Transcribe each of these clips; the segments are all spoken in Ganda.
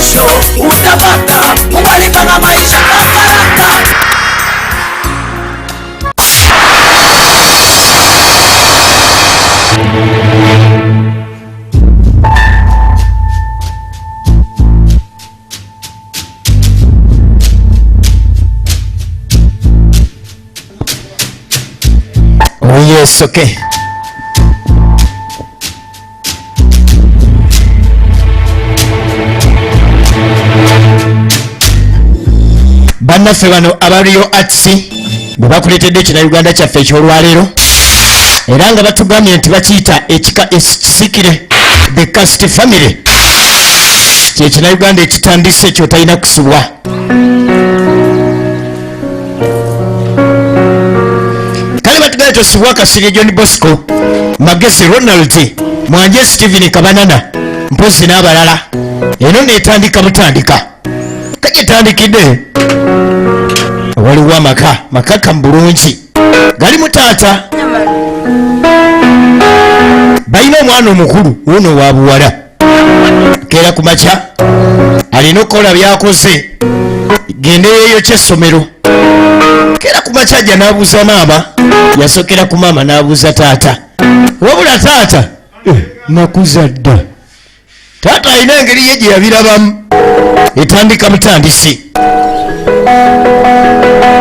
Kesho utapata. Mungu alipanga maisha kwa baraka. Oh yes, okay. Bannaffe bano aba Rio Arts bwe bakuleetedde Ekinnauganda kyaffe eky'olwaleero, era nga batugambye nti bakiyita ekika ekisikire, the Cast Family, kye Kinnauganda ekitandise kyotalina kusubwa. Kale batugambye tosubwa Kasirye John Bosco, Magezi Ronald, Mwanje Steven Kabanana, mpozi n'abalala. Eno neetandika butandika, kagyetandikidde waliwo amaka makaka mu bulungi galimu taata, balina omwana omukulu wuno wa buwala, keera ku makya alina okukola byakoze, gende yeeyo kyessomero. Keera ku makya ajja n'abuuza maama, yasookera ku maama n'abuuza taata, wabula taata nakuza dda. Taata alina engeri ye gye yabirabamu, etandika butandisi.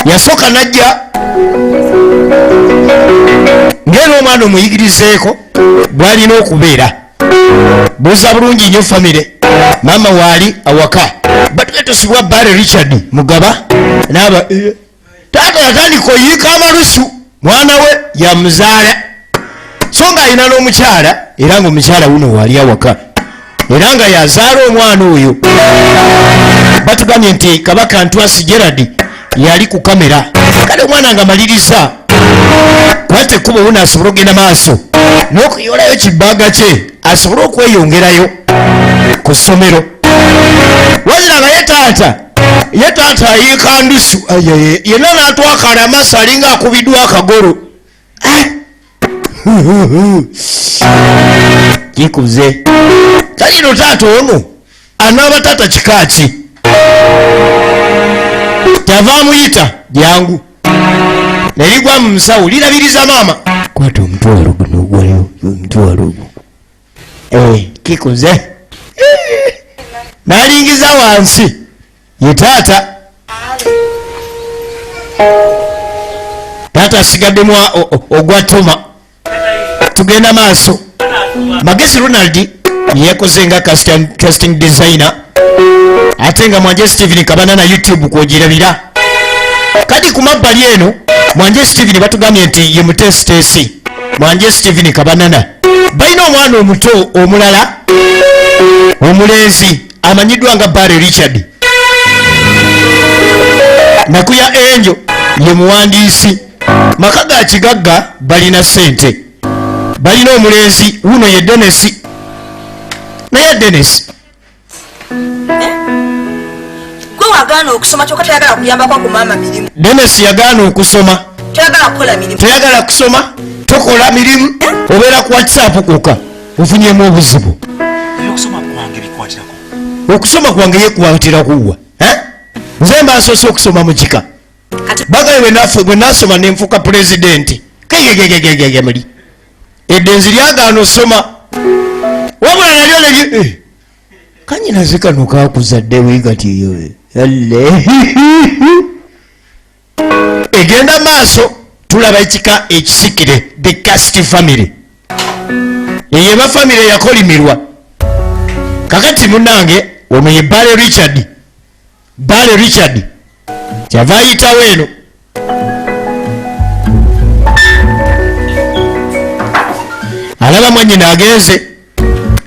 Yasooka n'ajja ng'era omwana omuyigirizeeko bw'alina okubeera. Buuza bulungi nnyo famire, maama waali awaka. Batugenda tosibwa Barry Richard Mugaba n'aba taata yatandika oyiika amalusu, mwana we yamuzaala, so ng'alina n'omukyala, era ng'omukyala wuno waali awaka, era nga yazaala omwana oyo. Batugambye nti Kabaka Ntwasi Gerard yali ku kamera. Kale omwana nga maliriza kwata ekkubo wuno asobole okugenda maaso n'okuyolayo kibbaaga kye asobole okweyongerayo ku ssomero. Wazira nga ye taata, ye taata ayiika ndusu, aye, yenna n'atwakala amaaso alinga akubiddwa akagolo. Kikuze. Kale no taata ono anaaba taata kika ki? Kyava amuyita jangu, nerigwa mu nsawo lirabiriza maama. Kwata omutwalo guno ogwaliwo, omutwalo ogwo. Kikuze. N'alingiza wansi ye taata. Taata asigaddemu ogwa Toma. Tugenda maaso. Magezi Ronald yekoze nga casting designer, ate nga Mwanje Steven Kabana na YouTube kwogirabira. Kati ku mabbali eno Mwanje Steven batugambye nti ye muteesiteesi. Mwanje Steven Kabanana balina omwana omuto omulala omulenzi amanyiddwa nga Barry Richard. Nakuya Angel ye muwandiisi. Maka ga kigagga balina ssente, balina omulenzi wuno ye Dennis. Naye Dennis gwe wagaana okusoma kyokka toyagala kuyambako ku maama mirimu. Dennis yagaana okusoma. Toyagala kukola mirimu. Toyagala kusoma, tokola mirimu, obeera ku WhatsApp kwokka, ofunyemu obuzibu. Okusoma kwange bikwatirako. Okusoma kwange yekwatirako wa? Nze mba nsoose okusoma mu kika. Bagaye bwe nasoma ne nfuuka pulezidenti. Kegegegegege muli. Eddenzi lyagaana osoma. Wabula nalyo neryo, kanyinaze kano kakuzadde we kati eyo. Alle. Egenda maaso tulaba ekika ekisikire, the Cast Family. Eyo eba family yakolimirwa. Kakati munnange ono ye Barry Richard. Barry Richard kyava ayitawo eno. Alaba mwannyina agenze,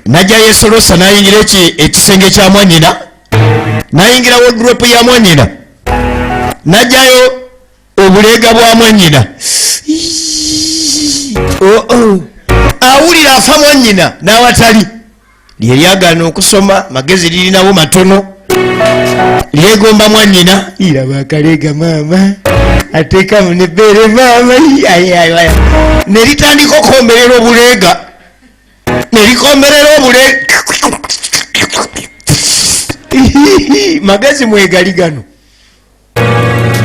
n'ajja yeesolosa n'ayingira ekisenge kya mwannyina, n'ayingira wardrobe ya mwannyina, n'ajjayo obuleega bwa mwannyina. Oh, oh. Awulira afa mwannyina n'awatali. Lye lyagaana okusoma, magezi lirinawo matono, lyegomba mwannyina. Iraba akaleega maama, ateekamu n'ebbeere maama, ai, ai, ai. Ne litandika okukomberera obuleega, ne likomberera obuleega. Magezi mwegali gano.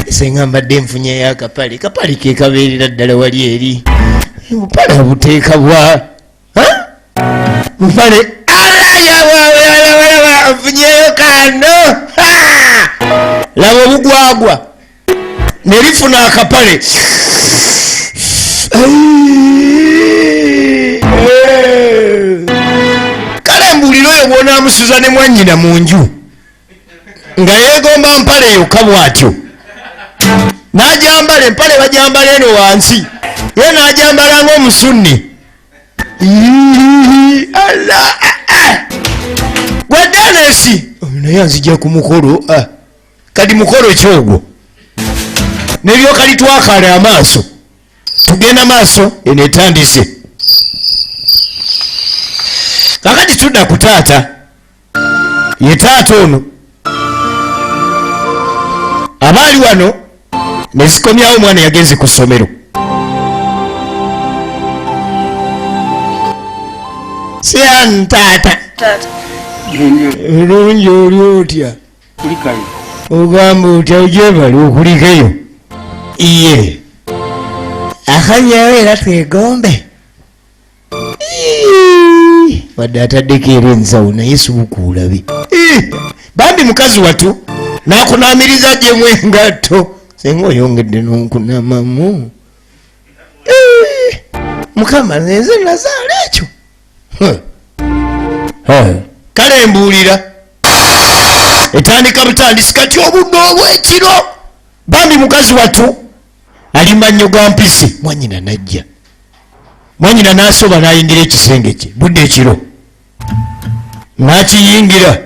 Senga mbadde nfunyeyo akapale, kapale ke kabeerera ddala wali eri. Bupale obuteeka bwa bupale nfunyeyo kano. Laba obugwagwa ne lifuna akapale. Kale mbuulira oyo bw'onaamusuza ne mwannyina mu nju nga yeegomba mpale yokka bw'atyo, n'agyambala empale bagyambala eno wansi, ye n'agyambala ng'omusunni. Gwe Dennis naye anzija ku mukolo. Kati mukolo ki ogwo? Neryoka litwakaala amaaso. Tugenda maaso eno etandise. Kakati tudda ku taata. Ye taata ono abaali wano ne zikomyawo omwana yagenze ku ssomero. Sian taata. Bulungi oli otya? Ogamba otya ogyebale okulikeyo? Iye. Akanyawo era twegombe. Wadde ataddeko era ensawo naye sibukuulabe. Bambi mukazi wattu n'akunaamiriza gyemu engatto. Senga oyongedde n'onkunamamu. Mukama nze nazaala ekyo. Kale mbuulira. Etandika butandisi kati obudde obw'ekiro. Bambi mukazi wattu ali mannyo ga mpisi. Mwannyina n'ajja. Mwannyina n'asoba n'ayingira ekisenge kye budde ekiro. N'akiyingira.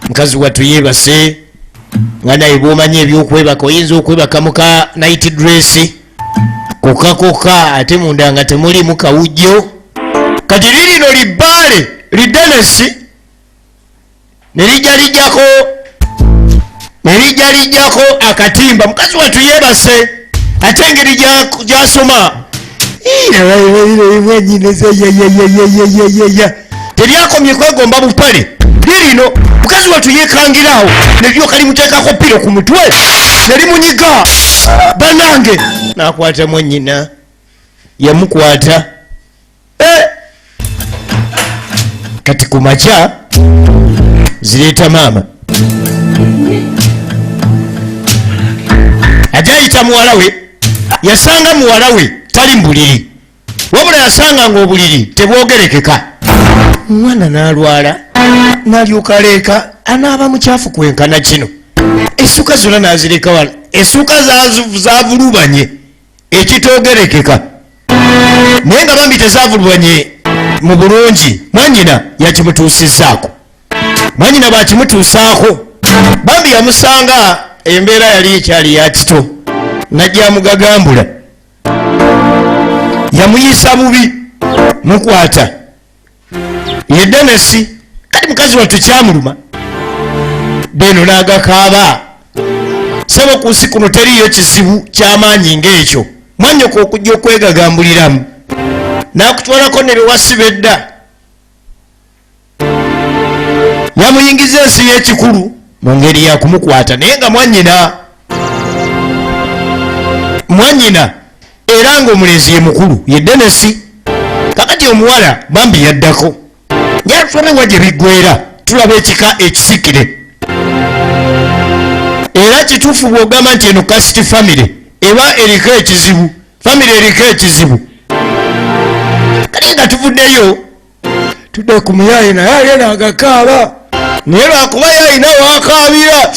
Mukazi wattu yeebase nga naye bw'omanyi ebyokwebaka oyinza okwebaka mu ka night dress kokka kokka ate munda nga temulimu kawujjo. Kati lirino libbaale li Dennis ne lijja lijjako akatimba. Mukazi wattu yeebase ate engeri gy'asoma teryakomye kwegomba bupale. Lirino mukazi wattu yeekangiraawo ne lyoka limuteekako piro ku mutwe ne limunyiga. Bannange n'akwata mwannyina, yamukwata. Kati ku makya zireeta maama ajja ayita muwala we. Yasanga muwala we tali mu buliri, wabula yasanga ng'obuliri tebwogerekeka. Omwana n'alwala n'alyoka aleeka anaaba mukyafu kwenkana kino. Essuuka zonna n'azireka wano, essuuka zaavulubanye ekitoogerekeka, naye nga bambi tezaavulubanye mu bulungi. Mwannyina yakimutuusizzaako. Mwannyina bw'akimutuusaako bambi yamusanga embeera yali ekyali ya kito, n'ajja amugagambula. Yamuyisa bubi, mukwata ye Dennis. Kati mukazi wattu kyamuluma deno n'agakaaba. Ssebo ku nsi kuno teriiyo kizibu ky'amaanyi ng'ekyo. Mwannyoko okujja okwegagambuliramu n'akutwalako ne bye wasiba edda. Yamuyingiza ensi y'ekikulu mu ngeri ya kumukwata, naye nga mwannyina era ng'omulenzi ye mukulu ye Dennis. Kakati omuwala bambi yaddako. Yatulabe gye biggweera, tulaba ekika ekisikire. Era kituufu bw'ogamba nti eno kasiti family eba eriko ekizibu, family eriko ekizibu. Kale nga tuvuddeyo tudde ku muyaaye naye alina agakaaba, naye lwakuba ye alina waakaabira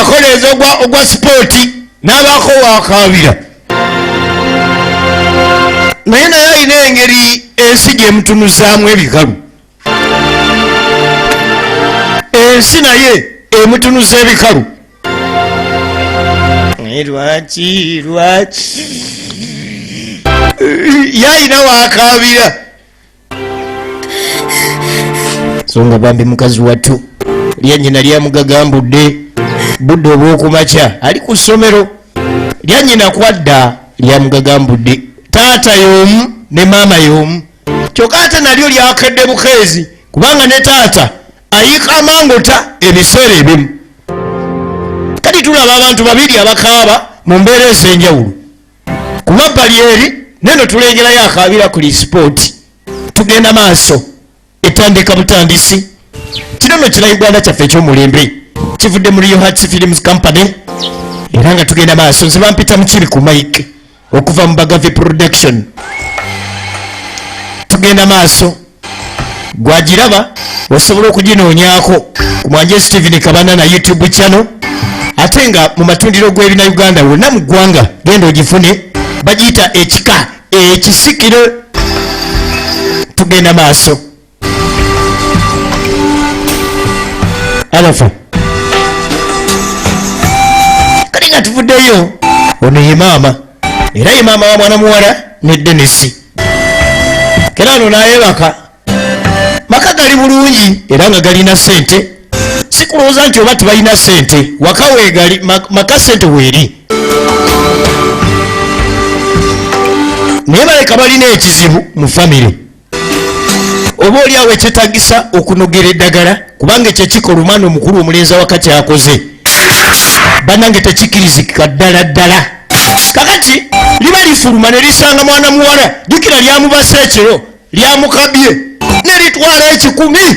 akoleeza ogwa sipooti n'abaako waakaabira, naye naye alina engeri ensi gy'emutunuzaamu ebikalu. Ensi naye emutunuza ebikalu. Naye lwaki yayina waakaabira. So nga bambi mukazi wattu lyannyina lyamugagambudde budde obw'okumakya ali ku ssomero. Lyannyina kwadda lyamugagambudde. Taata y'omu ne maama y'omu, kyokka ate nalyo lyakedde bukeezi Kubanga ne taata ayiika amangota ebiseera ebimu. Kati tulaba abantu babiri abakaaba mu mbeera ez'enjawulo. Ku mabbali eri neno tulengerayo akaabira ku lisipooti. Tugenda maaso etandika butandisi. Kino nno kira Uganda kyaffe eky'omulembe kivudde mu Rio Hearts Films Company, era nga tugenda maaso. Nze bampita Mukibi ku mike okuva mu Bagavi Production. Tugenda maaso, gwagiraba osobola okuginoonyaako ku Mwanje Steven Kabana na YouTube channel, ate nga mu matundiro gw'ebina Uganda wonna mu ggwanga genda ogifune, bagiyita Ekika Ekisikire. Tugenda maaso. Alafa kati nga tuvuddeyo, ono ye maama, era ye maama wa mwana muwala ne Denisi. Kera ono n'ayebaka. Maka gali bulungi era nga galina ssente, sikulowooza nti oba tebalina ssente. Waka weegali maka ssente weeri, naye baleka balina ekizibu mu famire, oba oli awo ekyetagisa okunogera eddagala, kubanga ekyo ekikola omwana omukulu omulenzi awaka kyakoze bannange tekikirizika ddala ddala. Kakati liba lifuluma ne lisanga mwana muwala, jjukira lyamubasa ekiro, lyamukabye ne litwala 1,000.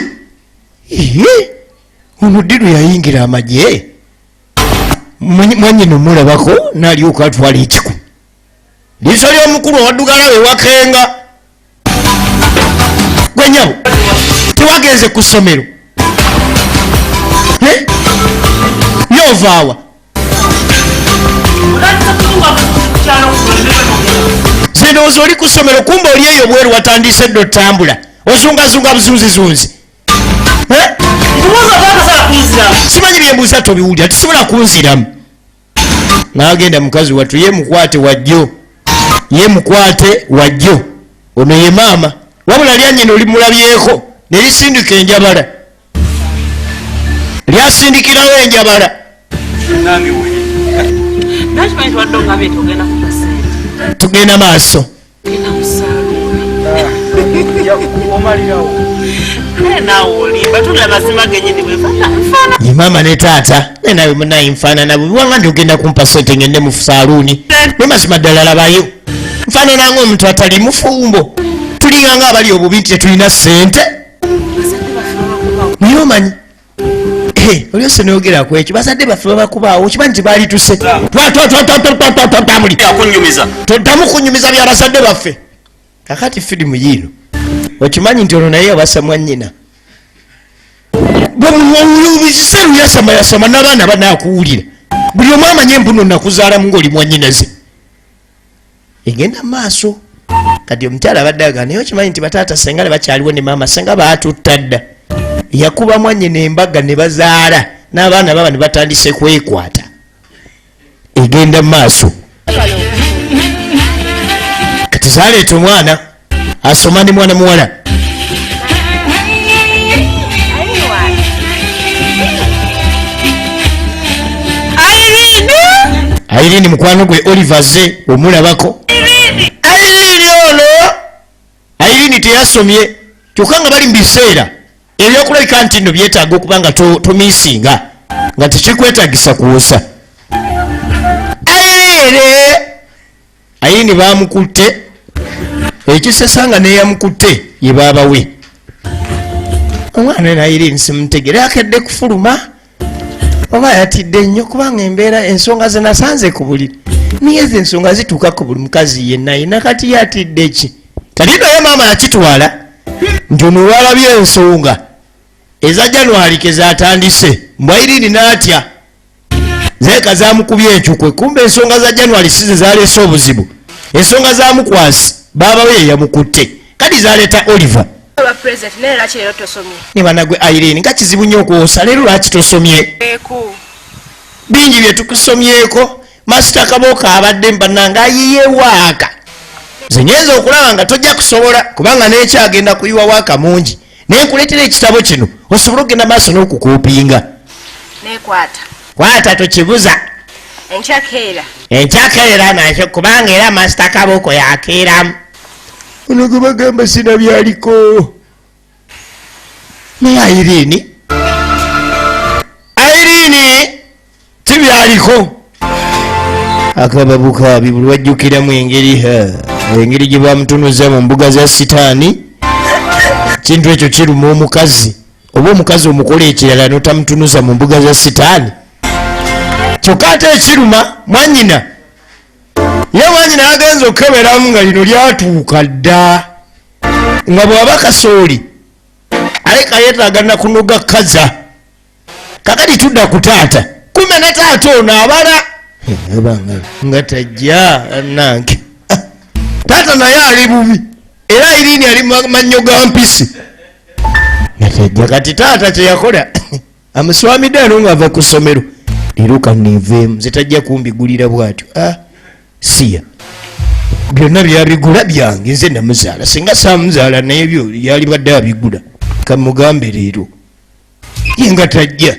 Ono ddi lwe yayingira amagye? Mwannyina omulabako n'alyoka atwala 1,000. Liiso ly'omukulu owaddugala we wakenga. Gwe nnyabo tewagenze ku ssomero? Yovaawa ndowooza oli ku ssomero, kumba oli eyo bweru watandise dda otambula ozungazunga buzunzizunzi. Simanyi byembuuza tobiwulira, tusobola kunziramu. N'agenda mukazi wattu ye mukwate wajjo, ye mukwate wajjo. Ono ye maama, wabula lyannyina olimulabyeko ne lisindika enjabala, lyasindikirawo enjabala. Tugenda maaso. Ye maama ne taata nawe munaye nfaanana bubi, wanga ndi ogenda kumpa sente ngende mu saaluuni, ne mazima ddala labayo nfaanana ng'omuntu atali mufumbo, tulinga nga abali obubi nti tetulina sente. Naye omanyi olyose noyogera ku ekyo, bazadde baffe babakubaawo kiba nti baali tuse toddamu kunyumiza bya bazadde baffe. Kakati firimu yiino okimanyi nti ono naye yawasa mwannyina, bwemuseru yasama yasama n'abaana banaakuwulira, buli omu amanye embuno nakuzaalamu ng'oli mwannyinaze. Egenda maaso. Kati omukyala abadde agamba, naye okimanyi nti bataata senga ne bakyaliwo ne maama senga baatutta dda, yakuba mwannyina embaga ne bazaala n'abaana baba ne batandise kwekwata. Egenda maaso. Kati zaleeta omwana asoma ne mwana muwala. Irene mukwano gwe Oliver ze omulabako. Irene ono, Irene teyasomye, kyokka nga bali mu biseera ebyokulabika nti nno byetaaga okuba nga tomiisinga nga tekikwetaagisa kuwosa. Irene, Irene baamukutte, ekisesa nga neyamukutte ye baaba we. Omwana Irene simutegere, akedde kufuluma oba yatidde nnyo, kubanga embeera ensonga ze nasanze ku buliri niye ezo ensonga zituuka ku buli mukazi yenna yenna. Kati yatidde ki? Kati naye maama yakitwala nti ono walabye ensonga eza January ke zatandise, mbwa Irene n'atya zeeka zamukubye encukwe, kumbe ensonga za January si ze zaleese obuzibu, ensonga za mukwasi baaba we yeyamukutte kati zaleeta Oliver. Ne banagwe Irene nga kizibu nnyo okwosa leero, lwaki tosomye? Bingi bye tukusomyeko. Masita Kabooka abadde mbannanga ayiye waaka, nze nyenza okulaba nga tojja kusobola kubanga n'ekyagenda kuyiwa waaka mungi, naye nkuleetera ekitabo kino osobole okugenda maaso n'okukuupinga. Nekwata. Kwata tokibuza. Enkyakeera. Enkyakeera nakyo, kubanga era Masita Kaboko yakeeramu. Ono gwe bagamba sina byaliko. Naye Irene, Irene tibyaliko akaba bukaabi buli wajjukiramu engeri engeri gye bamutunuza mu mbuga za sitaani. Kintu ekyo kiruma omukazi, oba omukazi omukola ekirala notamutunuza mu mbuga za sitaani. Kyokka ate ekiruma mwanyina, ye mwanyina agenza okukeberamu nga lino lyatuuka dda, nga bw'aba kasooli aleka yeetaaga nakunoga kaza. Kakati tudda ku taata, kumbe ne taata ono abala nga tajja nange. Taata naye ali bubi, era Irene ali mannyo ga mpisi nga tajja. Kati taata kyeyakola amuswamidde ano ng'ava ku ssomero, leero kaneeveemu nze tajja kumbigulira bw'atyo. Siya byonna byabigula byange, nze namuzaala, singa saamuzaala naye byo yalibadde abigula. Kamugambe leero ye nga tajja.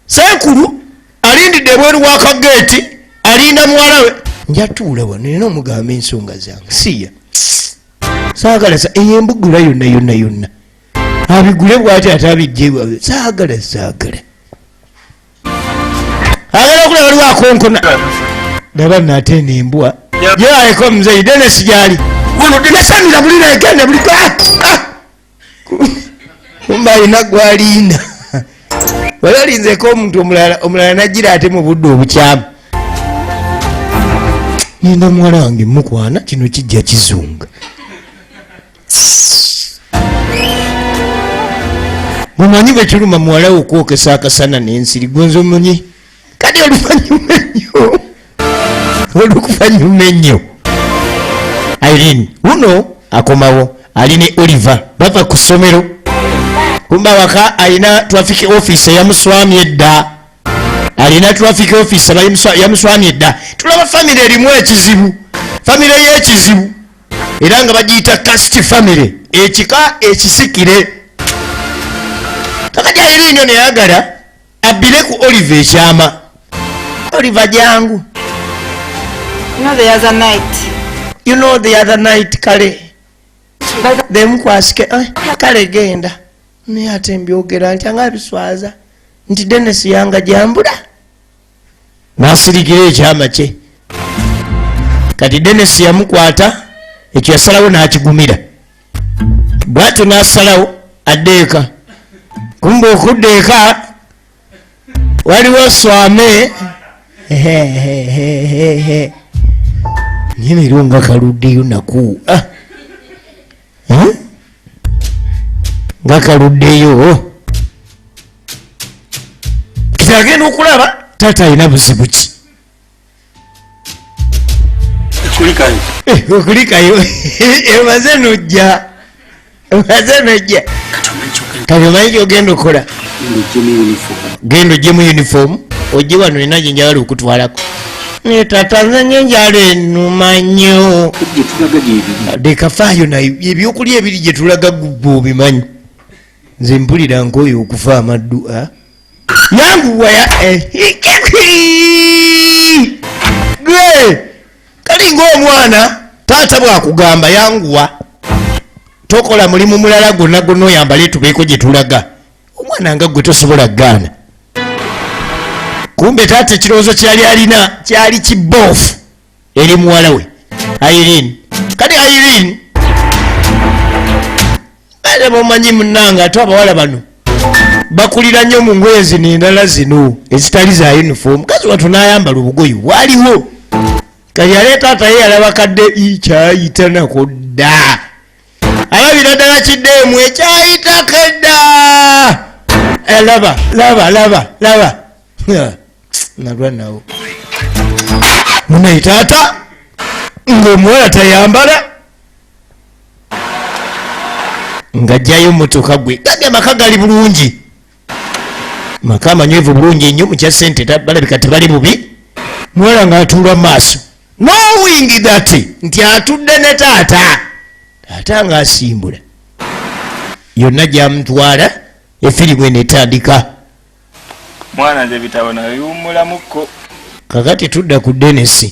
Senkulu alindidde ebweru wa kageeti, alinda muwala we. Njatuula wano nina omugamba ensonga zange, siya saagala eyo embugula yonna yonna yonna abigule bw'ati ate abijje, saagala saagala. Agala okulaba waliwo akonkona, laba nate nembwa gyaleko muzeyi Dennis gyali wano nasanira buli negenda buli kumba alina gwaliina wali olinzeko omuntu omulala omulala najira ate mu budde obukyamu. Nina muwala wange mukwana, kino kijja kizunga. Mumanyi bwe kiruma muwala wo okwokesa akasana n'ensiri, gwenza omanyi kati oluvannyuma ennyo, oluvannyuma ennyo Irene wuno akomawo ali ne Oliver, bava ku ssomero. Kumba waka alina traffic officer yamuswamye edda, alina traffic officer yamuswamye edda. Tulaba family erimu ekizibu, family y'ekizibu era nga bagiyita cast family, ekika ekisikire. Kakati Irene ono yayagala abbire ku Oliver ekyama. Oliver jangu. You know the other night. You know the other night kale. Demukwasike kale genda. Naye ate mbyogera nti anga biswaza nti Dennis yanga jambula. Nasirikira ekyama kye. Kati Dennis yamukwata ekyo yasalawo n'akigumira. Bw'atyo n'asalawo adde eka. Kumbe okudda eka waliwo swame. Naye leero nga kaluddeyo naku. Nga kaluddeyo. Kati agenda okulaba taata alina buzibu ki? Kulikayo. Okulikayo. Emaze nojja. Emaze nojja. Kati omanyi ky'ogenda okukola? Genda oggyemu uniform. Ojje wano nina gye njagala okutwalako. Naye taata nze nnyo enjala ennuma nnyo. Gye tulaga gye biri. Leka faayo nayo ebyokulya ebiri gye tulaga gwe obimanyi. Nze mpulira nkooye okufa amaddu. Yanguwa ya, gwe kali ng'omwana taata bw'akugamba yanguwa tokola mulimu mulala gwonna gwonna oyambale tubeeko gye tulaga. Omwana nga gwe tosobola kugaana. Kumbe taata ekirowoozo kyali alina kyali kiboofu eri muwala we Irene. Kati Irene bale bomanyi munnange ate abawala bano bakulira nnyo mu ngoye zino endala zino ezitali za uniform. Mukazi wattu n'ayambala obugoye bwaliwo. Kati ate taata ye yalaba kadde kyayita nako dda. Alabira ddala kiddeemu ekyayitako edda. Laba, laba, laba, laba. Nalwa nawo. Munaye taata ng'omuwala tayambala. Ng'ajjayo mmotoka gwe. Gambye amaka gali bulungi. Maka amanywevu bulungi nnyo mu kya ssente balabika tebali bubi. Muwala ng'atuula mu maaso. Knowing that nti atudde ne taata. Taata ng'asimbula. Yonna gy'amutwala efirimu eno etandika. Mwana nze bitabo nabiwummulamukko. Kakati tudda ku Dennis.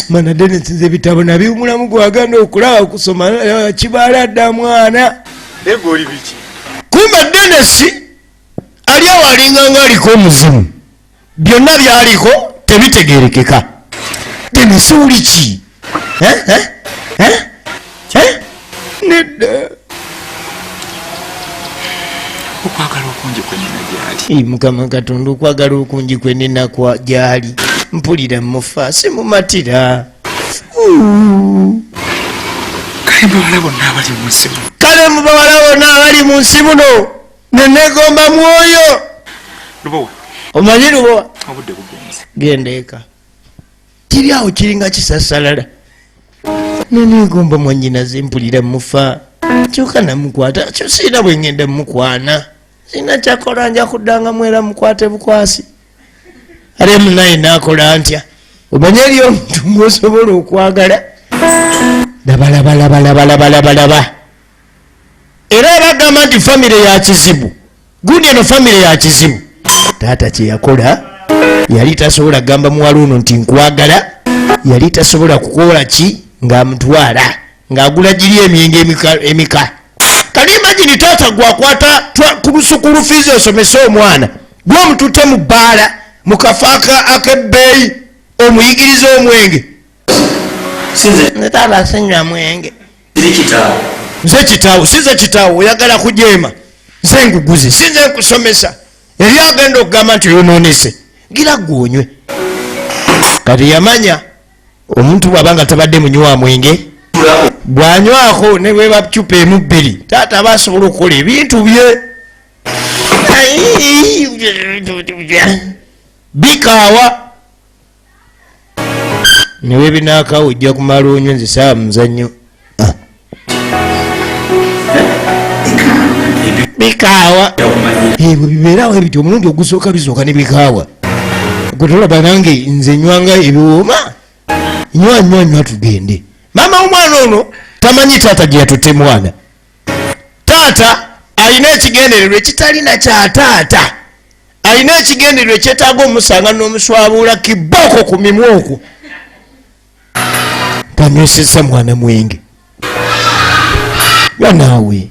Mwana Dennis nze bitabo nabiwummulamu gwagenda okulaba okusoma, kibala dda mwana. Naye gwe oli biki? Kumbe Denesi ali awo alinga nga aliko omuzimu, byonna byaliko tebitegerekeka. Denesi uli ki? Eh? Eh? Eh? Eh? Nedda. Okwagala okungi kwe nina gyali. Ee, Mukama Katonda, okwagala okungi kwe nina kwa gyali, mpulira mufa, simumatira. Kale bawala bonna abali mu nsi muno. Kale mu bawala bonna abali mu nsi muno nenegomba mwoyo. Lubowa. Omanyi Lubowa? Obudde bugenze. Genda eka. Kiri awo kiringa kisasalala. Nenegomba mwannyinaze, mpulira mufa. Kyokka namukwata, kyo sirina bwe ngenda mukwana. Sirina kyakola, nja kuddangamu era mukwate bukwasi. Ate munaye naakola ntya? Omanye eriyo omuntu gw'osobola okwagala. Laba, laba, laba, laba, laba, laba, laba. Era bagamba nti famire ya kizibu. Gundi eno famire ya kizibu. Taata kye yakola, yali tasobola kugamba muwala ono nti nkwagala, yali tasobola kukola ki ng'amutwala, ng'agula giri emyenge emika. Kali imagine taata gwakwata ku lusukulu fiizi osomese omwana, gw'omututte mu bbaala mu kafo ak'ebbeeyi omuyigirize omwenge. Sinze Taata sinywa mwenge. Siri kitaawo. Nze kitaawo, sinze kitaawo, oyagala kujeema. Nze nguguze, sinze nkusomesa. Eri agenda okugamba nti yonoonese, gira gwonywe. Kati yamanya omuntu bw'aba nga tabadde munywa mwenge, bw'anywako ne bweba cupa emu bbiri, taata aba asobola okukola ebintu bye. Bikaawa. Ne bwe binaakaawa ojja kumala onywe, nze saawa muzannyo. Bikaawa. Bwe bibeerawo ebityo omulundi ogusooka bisooka ne bikaawa. Gwe tolaba nange nze nywanga ebiwooma. Nywa, nywa, nywa tugende. Maama w'omwana ono tamanyi taata gye yatutte mwana. Taata alina ekigendererwa ekitalina kya taata. Alina ekigendererwa ekyetaaga omusanga n'omuswabuula kibooko ku mimwa okwo. Tanywesezza mwana mwenge. Nywa naawe.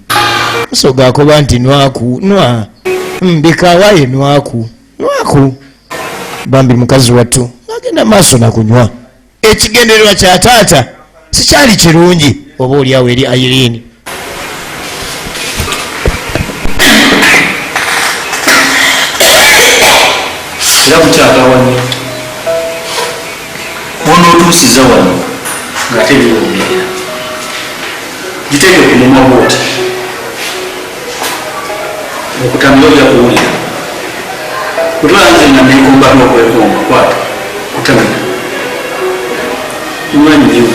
Musoga akoba nti nwaku, nwa. Mbikaawa ye nwaku, nwaku. Bambi mukazi wattu agenda maaso na kunywa. Ekigendererwa kya taata sikyali kirungi oba oli awo eri Irene. Era kukyakawa nnyo. W'onootuusiza wano ng'ate biwummira. Giteeke ku mumwa bw'oti. Okutamira ojja kuwulira. Kutwala nze nga neekomba n'okwekomba, kwata, kutamira. Nywa nnyo.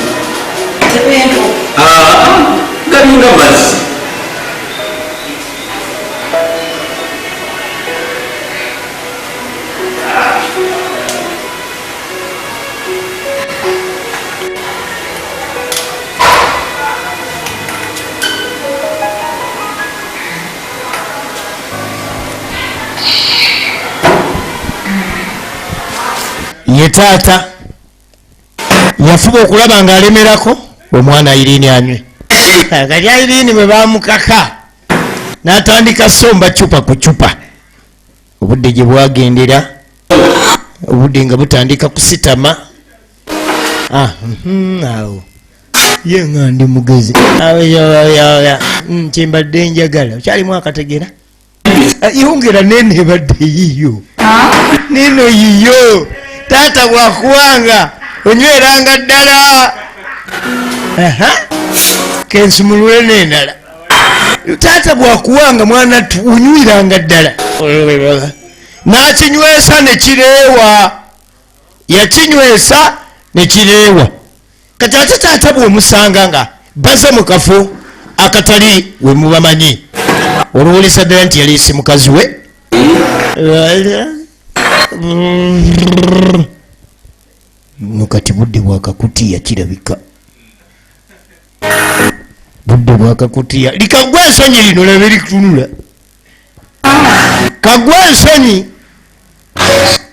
Galinga mazzi. Ye taata yafuba okulaba ng'alemerako omwana Irene anywe. Kati Irene bwe baamukaka n'atandika somba cupa ku cupa. Obudde gye bwagendera, obudde nga butandika kusitama. Awo. Ye nga ndi mugezi. Awo, ya, ya, ya. Kyembadde njagala. Okyalimu akategera? Yongera nene ebadde yiyo. Neno yiyo. Taata bw'akuwanga onyweranga ddala. Aha. Kensumulule n'endala. Taata bw'akuwanga mwana onywiranga ddala. N'akinywesa ne kireewa. Yakinywesa ne kireewa. Kati ate taata bw'omusanga nga baze mu kafo akatali we mubamanyi, olowolesa ddala nti yaleese mukazi we. No kati budde bwakakutiya kirabika. Budde bwakakutiya. Likagwa ensonyi lino laba eritunula. Kagwa ensonyi.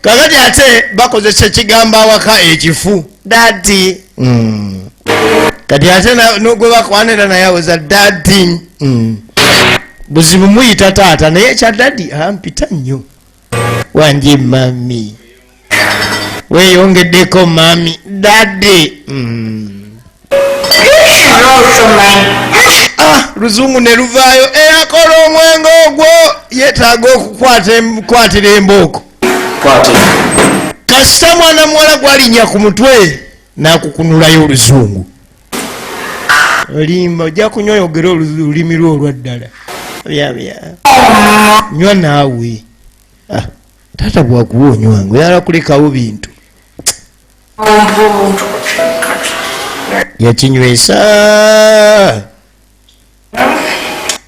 Kakati ate bakozesa ekigambo awaka ekifu. Daddy. Kati ate n'ogwe bakwanira naye awoza daddy. Buzibu muyita taata naye ekya daddy ampita nnyo. Wangi mami, weeyongeddeko mami daddy. Ah, luzungu ne luvaayo. Eyakola omwenge ogwo yeetaaga okukwatira embooko. Kasita mwana muwala gwalinnya ku mutwe n'akukunulayo oluzungu. Olimba, ojja kunywa oyogere olulimi lwo olwa ddala. Byabya nywa naawe. Ah, taata bwakuwa onywanga oyala kulekawo bintu. Yakinywesa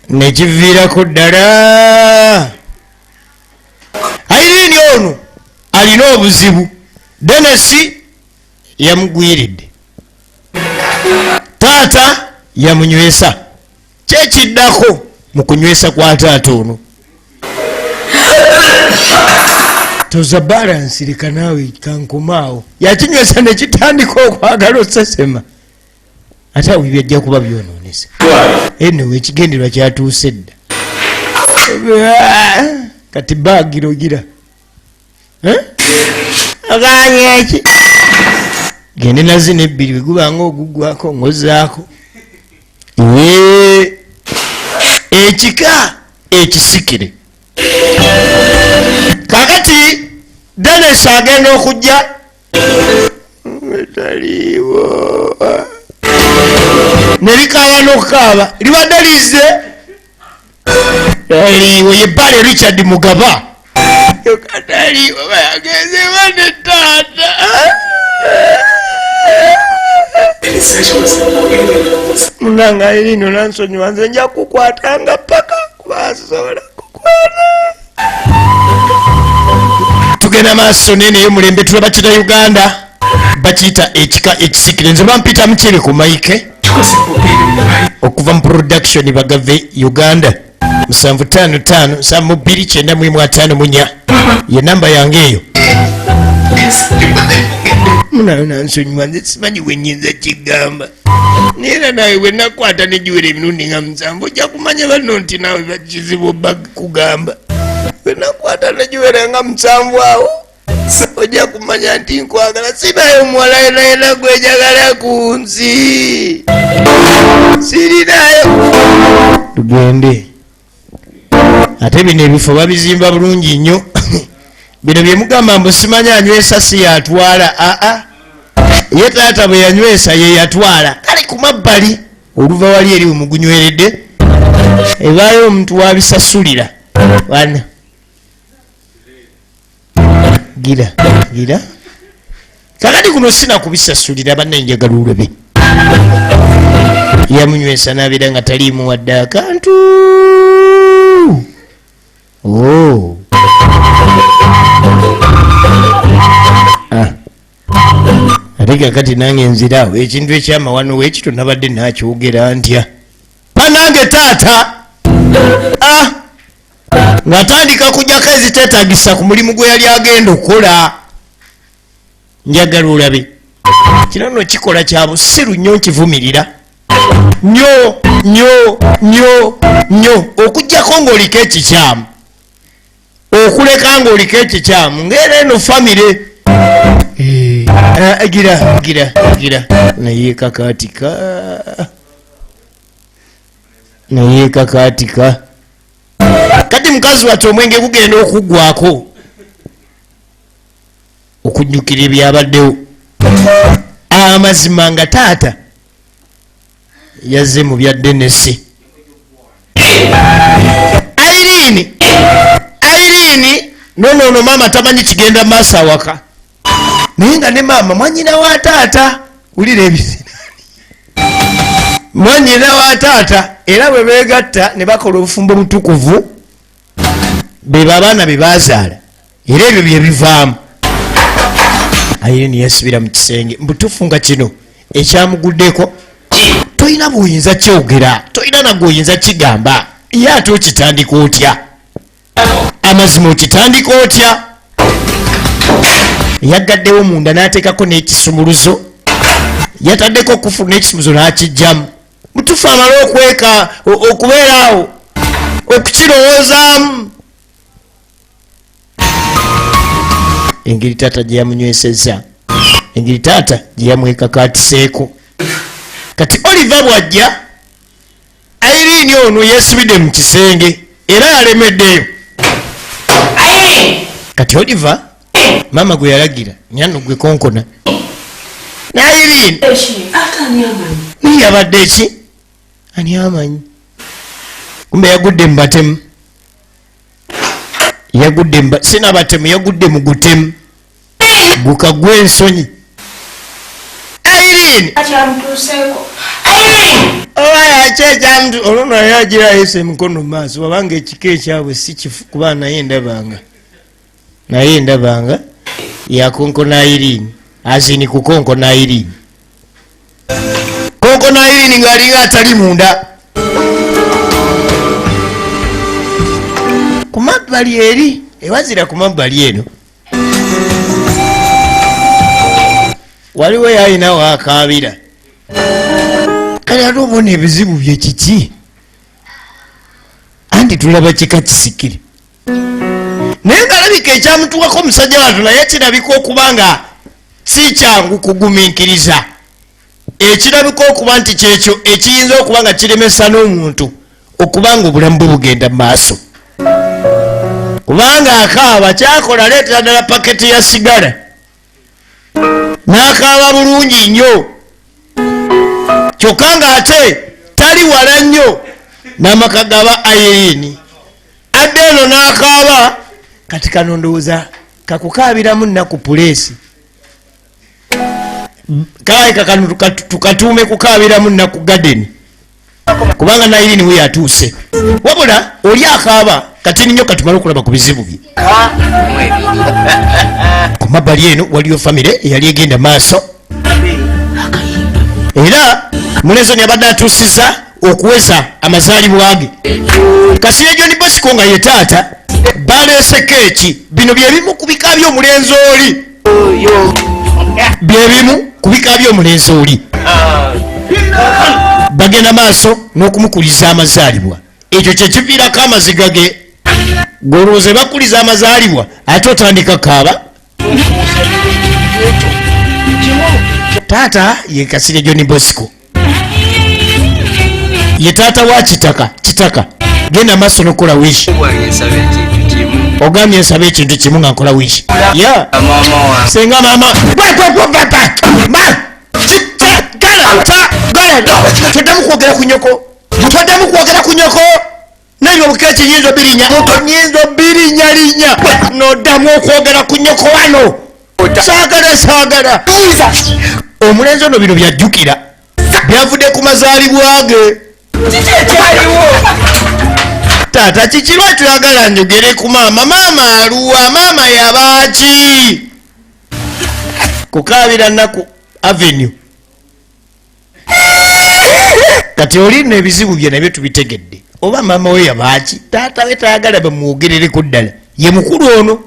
nekiviirako ddala. Irene ono alina obuzibu. Denesi yamugwiridde, taata yamunywesa. Kyekiddako mu kunywesa kwa taata ono, toza balansi, leka naawe kankomaawo. Yakinywesa nekitandika okwagala osesema, ate awo byajja kuba byononesa. Anyway, ekigendererwa kyatuuse dda. Kati bagira ogira oganye eki gende nazino ebbiri bwegubanga ogugwako ngozaako. Ekika ekisikire. Kakati Dennis agenda okujja taliiwo ne likaaba n'okukaaba libadde lizze taliiwo. Ye Bale Richard Mugaba taliiwo, bayagenze bane taata. Munange Irene nansonyiwa, nze nja kukwatanga paka kubasobola kukwata. Tugenda maaso nene ey'omulembe, tulaba kita Uganda bakiyita ekika ekisikire. Nze bampita Mukyere ku Mike okuva mu production Bagave Uganda. 755 72 91 54 ye namba yange eyo. Munayo nansonyiwa, nze simanyi bwe nnyinza kigamba, naye era naawe bwe nakwata negiwera emirundi nga 7 ojja kumanya banno nti naawe bakizibu bakugamba. Bwe nakwata negiwera nga 7 awo ojja kumanya nti nkwagala. Sinayo muwala yenayena gwenjagala ku nsi, sirinayo. Tugende. Ate bino ebifo babizimba bulungi nnyo. Bino byemugamba mbu simanyi anywesa si yatwala. Aa, ye taata bwe yanywesa ye yatwala. Kale ku mabbali oluva wali eri wemugunyweredde ebaayo omuntu wabisasulira wana. Gira gira kakati kuno sina kubisasulira bannanjagala olube. Yamunywesa n'abeera nga taliimu wadde akantu. Oh. Ah. Ate kakati nange nziraawo ekintu ekyamawano wekito nabadde nakyogera ntya panange taata. Ah. Ng'atandika kujjako eziteetagisa ku mulimu gwe yali agenda okukola. Njagala olabe kino nno kikola kya busiru nnyo, nkivumirira nnyo nnyo nnyo nnyo. Okugjako ng'oliko ekikyamu, okuleka ng'oliko ekikyamu ng'era eno famire. Gira gira gira naye kakaatika, naye kakaatika. Kati mukazi wattu omwenge gugenda okuggwako okujjukira ebyabaddewo. Amazima nga taata yazze mu bya Denesi. Irene, Irene nonono maama tamanyi kigenda maaso awaka, naye nga ne maama mwanyina wa taata. Wulira ebisirani, mwanyina wa taata. Era bwe beegatta ne bakola obufumbo butukuvu, beba abaana be bazaala, era ebyo bye bivaamu. Irene yasibira mu kisenge. Mbutuufu nga kino ekyamuguddeko tolina bwoyinza kyogera, tolina nagwe oyinza kigamba. Ye ate okitandika otya? Amazima okitandika otya? Yagaddewo munda n'ateekako n'ekisumuluzo, yataddeko kufulu n'ekisumuluzo n'akijjamu. Mutuufu amale okweka okubeera awo. Okukirowoozaamu engeri taata gye yamunywesezza, engeri taata gye yamwekakaatiseeko. Kati Oliver bw'ajja, Irene ono yeesibidde mu kisenge era yalemeddeyo. Kati Oliver maama gwe yalagira nyano gwe konkona ne Irene naye yabadde ki ani amanyi, kumbe yagudde mu batemu, yagudde mu sinabatemu, yagudde mu gutemu gukagwa ensonyi. Irene olwo naye agira ayisa emikono mu maaso, wabanga ekika ekyabwe si kifu, kuba naye ndabanga yakonkona Irene, azini kukonkona Irene, konkona Irene ng'alinga atali munda. Ku mabbali eri ewazira, ku mabbali eno waliwo yalina waakaabira. Kale ate obona ebizibu bye kiki, anti tulaba kika kisikire naye ng'alabika ekyamutuwako omusajja watu, naye kirabika okuba nga si kyangu kugumiikiriza, ekirabika okuba nti kyekyo ekiyinza okuba nga kiremesa n'omuntu okuba nga obulamu bwe bugenda mu maaso, kubanga akaaba kyakola leetera ddala paketi ya sigala n'akaaba bulungi nnyo, kyokka ng'ate tali wala nnyo n'amaka gaba Irene. Adde eno n'akaaba. Kati kano ndowooza kakukaabiramu nnaku puleesi, kale kano tukatuume kukaabiramu nnaku gadeni, kubanga na Irene we yatuuse. Wabula oli akaaba kati nnyo, katumale okulaba ku bizibu bye. Ku mabbali eno waliyo famire eyali egenda maaso, era mulenzi ono yabadde atuusizza okuweza amazaalibwa ge. Kasirye John Bosco nga ye taata baleese keeki. Bino bye bimu ku bika by'omulenzi oli, bye bimu ku bika by'omulenzi oli. Bagenda maaso n'okumukuliza amazaalibwa, ekyo kye kiviirako amaziga ge. Gw'olowooza bakuliza amazaalibwa ate otandika kaaba. Taata ye Kasirye John Bosco, ye taata wa Kitaka. Kitaka genda maaso n'okukola wishi. Ogambye nsaba ekintu kimu nga nkola wishi ya senga mama toddamu kwogera ku nyoko, toddamu kwogera ku nyoko, naye obukeeki nyinza obirinya, nyinza obirinyalinya, noddamu okwogera ku nyoko wano. Saagala saagala. Omulenzi ono bino byajjukira byavudde ku mazaalibwa ge. Taata kiki lwaki oyagala njogere ku maama? Maama aluwa? Maama yabaaki? Kukaabira nnaku avenue. Kati oli nno ebizibu bye nabyo tubitegedde. Oba maama we yabaaki? Taata we tayagala bamwogerereko ddala, ye mukulu ono.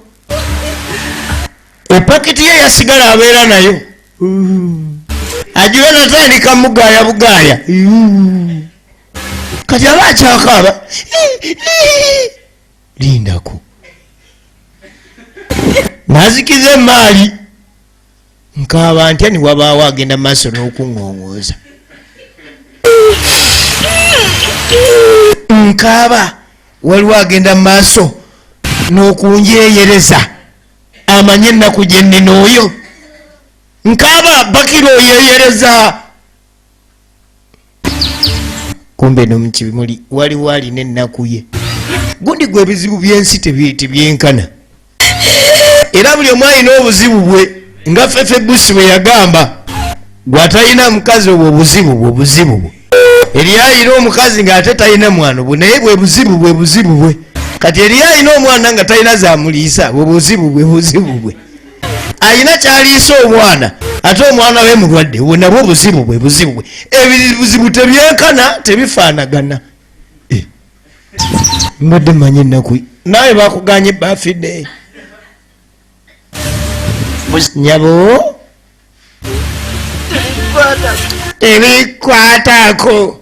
Epakiti ye yasigala abeera nayo, agiwe natandika mugaaya bugaaya. Kati aba akyakaaba, lindako nazikiza emaali nkaaba ntya ni wabaawo agenda maaso n'okuŋŋoŋooza. Nkaaba waliwo agenda maaso n'okunjeeyereza, amanye ennaku gye nnina oyo. Nkaaba bakira oyeeyereza. Kumbe no mukimuli waliwo alina ennaku ye. Gundi gwe ebizibu by'ensi tebyenkana, era buli omu alina obuzibu bwe, nga Fefe Busi bwe yagamba, gwatalina mukazi obwo obuzibu bwe obuzibu bwe. Eriyo alina omukazi ng'ate talina mwana bwe, naye bwe buzibu bwe buzibu bwe. Kati eriyo alina omwana nga talina zamuliisa, bwe buzibu bwe buzibu bwe. Alina kyaliisa omwana ate omwana we mulwadde, bwe nabwo buzibu bwe buzibu bwe. Ebizibu tebyenkana, tebifaanagana. Mbadde mmanyi ennaku naye bakuganye bafidde nyabo tebikwatako.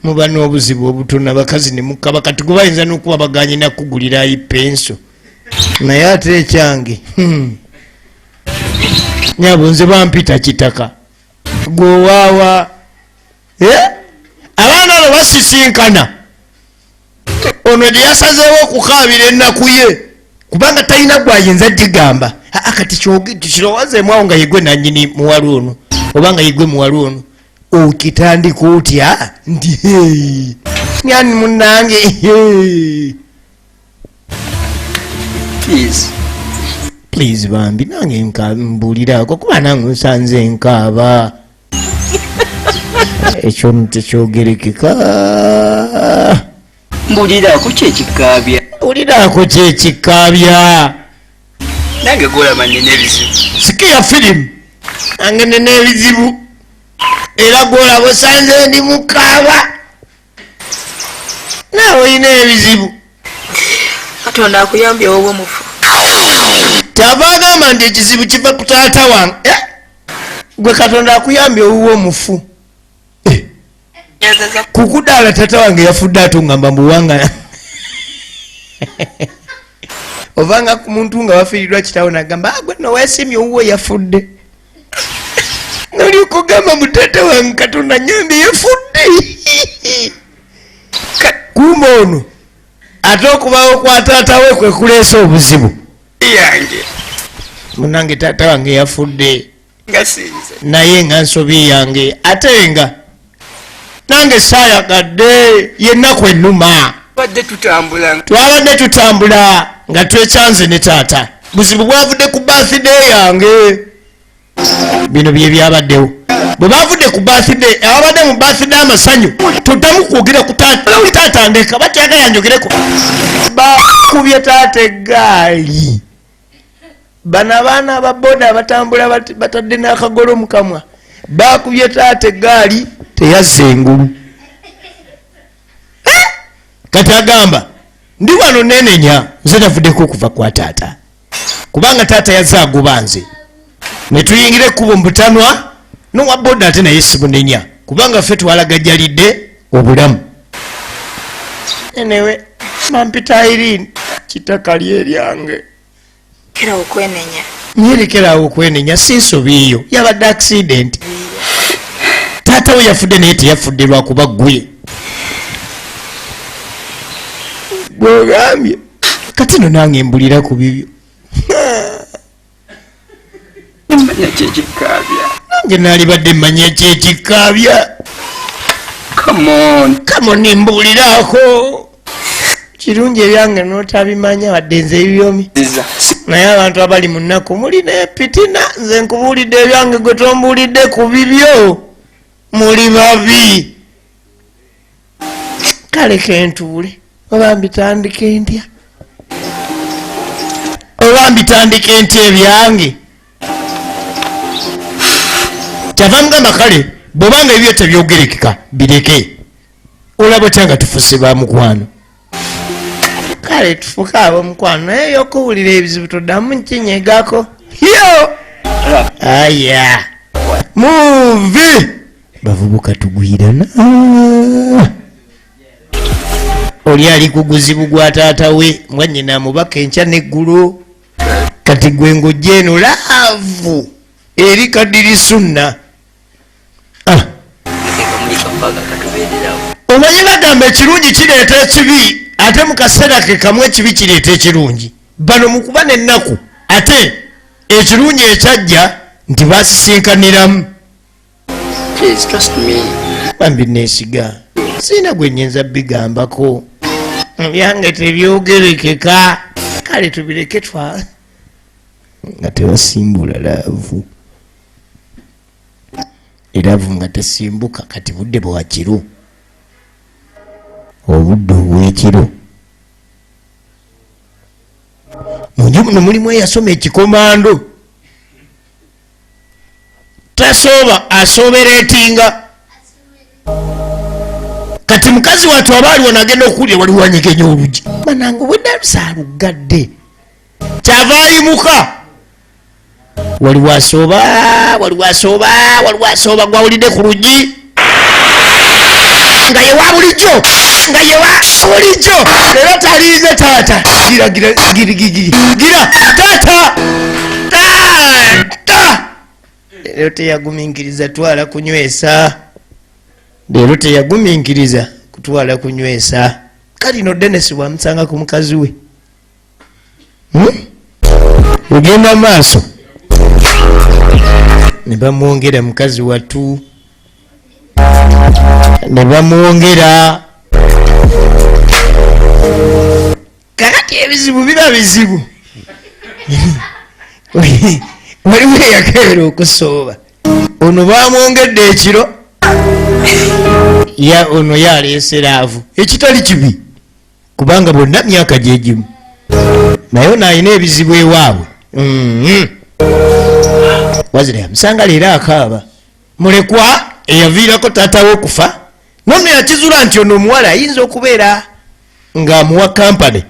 Muba n'obuzibu obutono, abakazi ne mukaba. Kati gwe bayinza n'okuba baganye nakugulirayo penso, naye ate ekyange nyabo nze bampita kitaka gwewaawa. Abaana abo basisinkana ono gye yasazeewo okukaabira ennaku ye, kubanga talina gwayinza gigamba. Kati kirowoozeemu awo nga yegwe nanyini muwala ono, oba nga yegwe muwala ono, okitandika otya nti nyani munnange? Please bambi, nange mbuuliraako, kuba nange nsanze nkaaba. Ekyo tekyogerekeka. Mbuliraako kyekikaabya. Mbuliraako kyekikaabya. Nange golaba nina ebizibu. Sikiya firimu, nange nina ebizibu, era gwolaba osanze ndi mukaaba, naawe olina ebizibu. Katonda akuyambye wowe omufu. Kyava agamba nti ekizibu kiva ku taata wange. Gwe Katonda akuyambye owuwe omufu. Kukudaala taata wange yafudde, ate ongamba mbuwanga ovanga ku muntu nga wafiiriddwa kitawo, nagamba gwe no weesimye owuwe yafudde, noli okugamba mu taata wange Katonda nyambye yafudde. Kumba ono ate okubawo kwa taata we kwe kuleesa obuzibu. Yange Munange taata wange yafudde nga sinze, naye nga nsobi yange, ate nga nange saayagadde, yennaku ennuma. Badde tutambula. Twabadde tutambula nga twekyanze ne taata, buzibu bwavudde ku birthday yange. Bino bye byabaddewo bwe bavudde ku birthday, ababadde mu birthday amasanyu. Toddamu kwogera ku taata, taata ndeka, batyagala njogereko. Bakubye taata eggaali. Bano abaana ababoda abatambula batadde n'akagolo mu kamwa, bakubye taata eggaali, teyazza engulu. Kati agamba ndi wano nenenya, nze navuddeko okuva kwa taata, kubanga taata yazze agoba nze ne tuyingira ekkubo mu butanwa nowa boda, ate naye sibunenya kubanga ffe twalagajjalidde obulamu. Enewe mampita Irene, kitaka lyeryange. Kera okwenenya. Nyerekerawo okwenenya, si nsobi eyo, yabadde accident. Taata we yafudde, naye teyafudde lwakuba ggwe gwogambye. Kati no nange mbulira ku bibyo. Manya kyekikaabya. Nange naalibadde mmanya kyekikaabya. Come on. Come on, mbuuliraako. Kirungi ebyange n'otabimanya, wadde nze ebyomi. Ziza. Naye abantu abali mu nnaku mulina epitina. Nze nkubuulidde ebyange, gwe tombuulidde ku bibyo, muli babi. Kale kentuule, oba mbitandike ntya, oba mbitandike ntya ebyange? Kyava mugamba kale bwobanga ebibyo tebyogerekeka bireke, olaba otya nga tufuse ba mukwano? Kale tufuke ab'omukwano, naye yokuwulira ebizibu toddamu nkinyegako yo. Aya muvi bavubuka tugwirana. Oli ali ku guzibu gwa taata we, mwanyina amubaka enkya neggulu. Kati gwe ng'ojja eno love eri kadiri sunna. Ah. Omanyi bagamba ekirungi kireeta ekibi, ate mu kaseera ke kamu ekibi kireeta ekirungi. Bano mu kuba n'ennaku, ate ekirungi ekyajja nti basisinkaniramu. Please trust me. Bambi neesiga, siina gwe nyinza bigambako, ebyange tebyogerekeka. Kale tubireke twa nga tebasimbula love, e love nga tesimbuka. Kati budde bwakiro, obudde obwekiro, munju muno mulimu eyasoma ekikomando, tasooba, asoobereetinga. Kati mukazi wattu aba aliwo nagenda okuwulira waliwo wanyegenya olugi. Banange, obwedda lusaalugadde, kyava ayimuka, waliwo asooba, waliwo asooba, waliwo asooba. Gwawulidde ku luggi. Nga ye wa bulijjo, nga ye wa bulijjo. Leero taliize taata. Gira, gira, gira, gira, gira. Taata! Taata! Leero teyagumiikiriza twala kunywesa. Leero teyagumiikiriza kutwala kunywesa. Kalino Dennis bw'amusanga ku mukazi we. Ogenda maaso. Ne bamwongera mukazi wattu. Ne bamwongera. Kakati ebizibu biba bizibu. Waliwo eyakeera okusooba. Ono bamwongedde ekiro. Ya ono yaleese laavu. Ekitali kibi. Kubanga bonna myaka gye gimu. Naye ono alina ebizibu ewaabwe. Wazira yamusanga leero akaaba. Mulekwa eyaviirako taata we okufa. Nonno yakizuula nti ono omuwala ayinza okubeera ng'amuwa kampani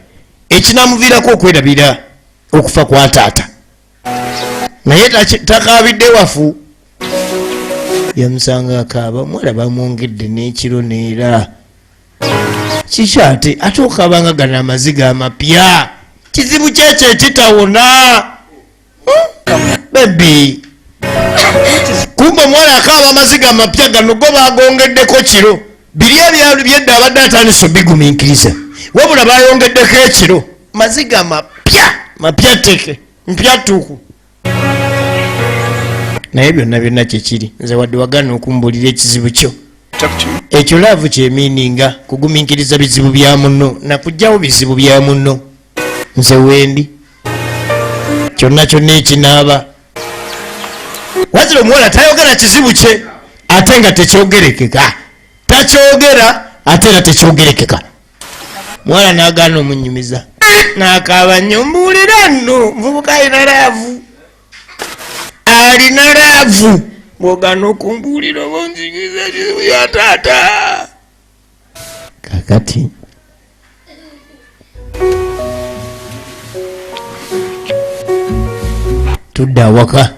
ekinamuviirako okwerabira okufa kwa taata. Naye takaabidde wafu. Yamusanga akaaba, omuwala bamwongedde n'ekiro neera. Kiki ate ate okaabanga gano amaziga amapya. Kizibu kyekyo ekitawona. Baby. Kumbe omuwala akaaba amaziga amapya gano go bagongeddeko kiro. Biri ebyalo byedda abadde atandise obigumiikiriza. Wabula bayongeddeko ekiro. Maziga mapya, mapya teke, mpya ttuku. Naye byonna byonna kyekiri. Nze wadde wagaana okumbuulira ekizibu kyo. Ekyo laavu kyemiininga kugumiikiriza bizibu bya munno na kuggyawo bizibu bya munno. Nze wendi. Kyonna kyonna ekinaaba. Wazira omuwala tayogera kizibu kye ate nga tekyogerekeka. Takyogera ate era tekyogerekeka. Muwala n'agaana omunnyumiza. N'akaaba nnyo, mbuulira nno, nvubuka alina laavu. Alina laavu. Bw'ogaana okumbuulira oba onzigiza ekizibu ya taata. Kaakati tudda awaka.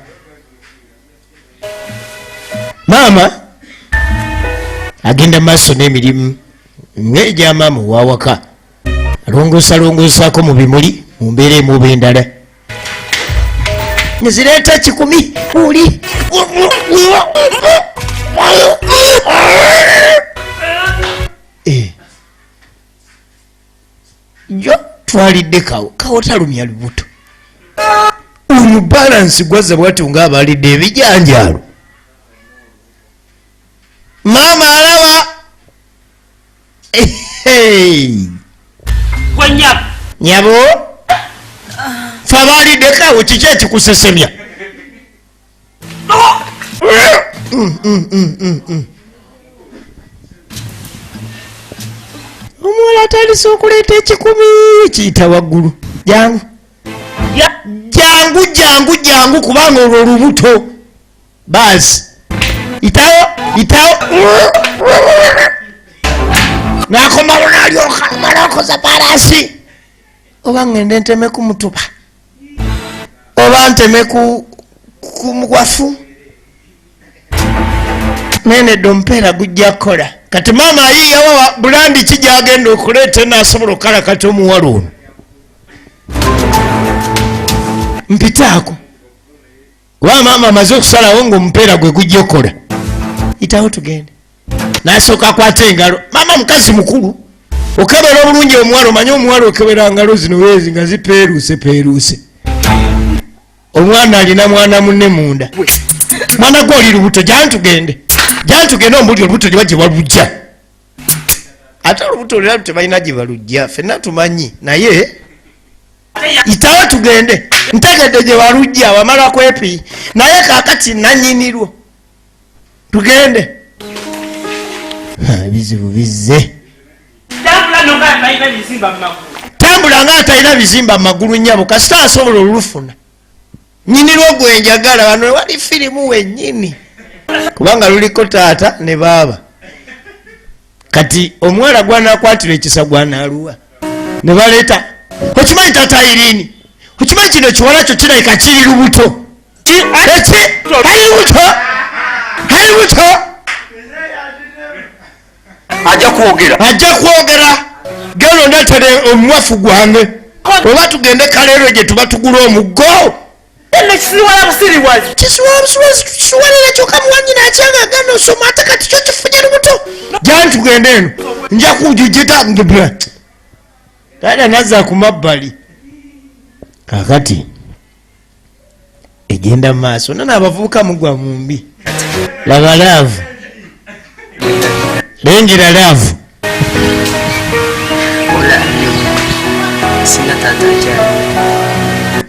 Maama agenda maaso n'emirimu ng'egya maama ow'awaka. Alongoosalongoosaako mu bimuli mu mbeera emu oba endala. Nzireeta 10 uli. Jo twalidde kawo, kawo talumya lubuto. Ono balance gwazza bw'atyo ng'abalidde ebijanjaalo. Maama alaba. Gwe nnyabo. Nnyabo? Ffe abaalidde kawo kiki ekikusesemya? Omuwala atandise okuleeta ekikumi kiyita waggulu. Jangu. Jangu, jangu, jangu kubanga olwo olubuto. Baasi. Itawo, itawo. N'akomawo n'alyoka amala okoza balansi. Oba ngende nteme ku mutuba. Oba nteme ku mugwafu. Nene dompeera gujja kukola. Kati maama ayiiyawo bulandi ki gy'agenda okuleeta n'asobola okukalakata omuwala ono. Mpitaako. Kuba maama amaze okusalawo ng'omupeera gwe gujja okukola. Yitawo tugende. N'asooka akwata engalo. Maama mukazi mukulu. Okebera obulungi omuwala, omanye omuwala okebera ngalo zino weezi nga zipeeruuse peeruuse. Omwana alina mwana munne munda. Mwana gwe oli lubuto, jangu tugende. Jangu tugende ombuulire olubuto gye bajja balujja. Ate olubuto olulala tebalina gye balujja, ffenna tumanyi, naye yitawo tugende. Ntegedde gye balujja, wamala kwepi. Naye kaakati nannyinirwo. Tugende. Ha, ebizibu bizze. Tambula ng'atalina bizimba mu magulu nnyabo, kasita asobola olufuna. Nnyinirwo gwe njagala, wano wali firimu wennyini. Kubanga luliko taata ne baaba. Kati omuwala gw'anaakwatira ekisa gw'anaaluwa. Ne baleeta, okimanyi taata Irene, okimanyi kino ekiwala kyo kirabika kiri lubuto. Eki? Ali lubuto? Ali lubuto? Ajja kwogera. Ajja kwogera. Genda ondeetere omuwafu gwange. Oba tugende Kaleerwe gye tuba tugula omuggo. Kisiwala kyokka muwanyina akyanga agenda osoma ate kati kyo kifunye lubuto. Jani tugende eno. Nja kujujita ndubula. Taata nazza ku mabbali. Kaakati egenda mu maaso nana abavubuka mugwa mu mbi. Laba laavu. Lengera laavu.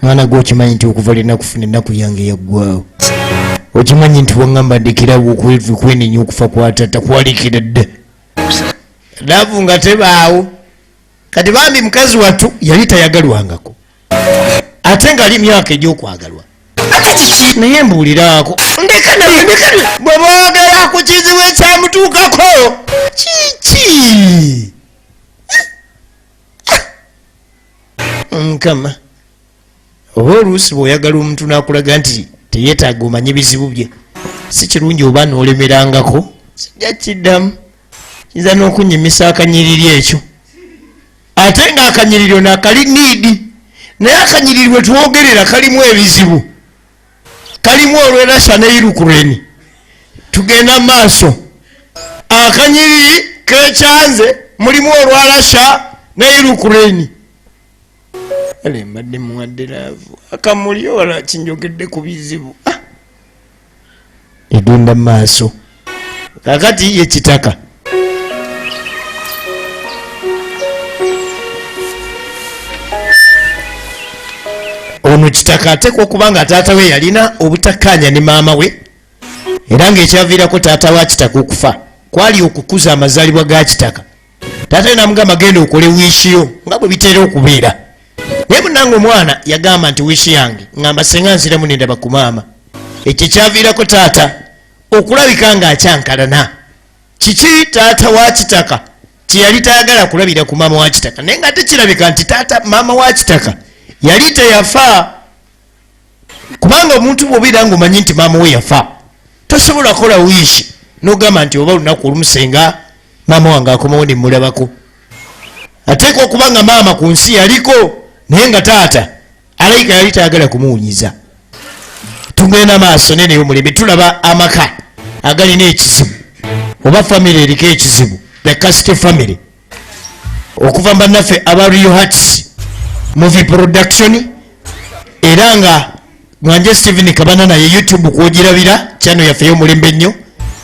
Mwana gwe okimanyi nti okuva lwe nakufuna ennaku yange yaggwawo. Okimanyi nti waŋŋamba ndekerawo okwenenya okufa kwa taata kwalikira dda. Laavu nga tebaawo. Kati bambi mukazi wattu yali tayagalwangako. Ate ng'ali myaka egy'okwagalwa. Naye mbuuliraako. Ndeka nawe, ndeka nawe. Bwe boogera ku kizibu ekyamutuukako. Kiki? Mukama. Oba oluusi bw'oyagala omuntu n'akulaga nti teyeetaaga omanye bizibu bye. Si kirungi oba n'olemerangako. Sijja kiddamu. Kiyinza n'okunnyimisa akanyiriri ekyo. Ate ng'akanyiriri ono akali niidi. Naye akanyiriri bwe twogerera kalimu ebizibu. Kalimu olw'e Russia ne Ukraine. Tugenda mu maaso. Akanyiriri k'ekyanze mulimu olwa Russia ne Ukraine. Ale mbadde muwadde laavu. Akamuli wala kinjogedde ku bizibu. Egenda mu maaso. Kaakati ye Kitaka. Ono Kitaka ateekwa okuba nga taata we yalina obutakkaanya ne maama we, era ng'ekyaviirako taata wa Kitaka okufa kwali okukuza amazaalibwa ga Kitaka. Taata we n'amugamba genda okole wiishi yo nga bwe bitera okubeera. Naye munnange omwana yagamba nti wiishi yange ngamba senga nziramu nendaba ku maama. Ekyo kyaviirako taata okulabika ng'akyankalana. Kiki taata wa Kitaka kye yali tayagala kulabira ku maama wa Kitaka, naye nga tekirabika nti taata maama wa Kitaka yali teyafa. Kubanga omuntu bw'obeera ng'omanyi nti maama we yafa, tosobola kukola wiishi n'ogamba nti oba olunaku olumu senga maama wange akomawo ne mmulabako. Ateekwa okuba nga maama ku nsi yaliko, naye nga taata alayika yali tayagala kumuwunyiza. Tugenda maaso nene y'omulembe, tulaba amaka agalina ekizibu oba famire eriko ekizibu, the Cast family, okuva mu bannaffe aba Real Hearts Movie Production, era nga Mwanje Steven Kabana naye YouTube kwogirabira channel yaffe y'omulembe ennyo.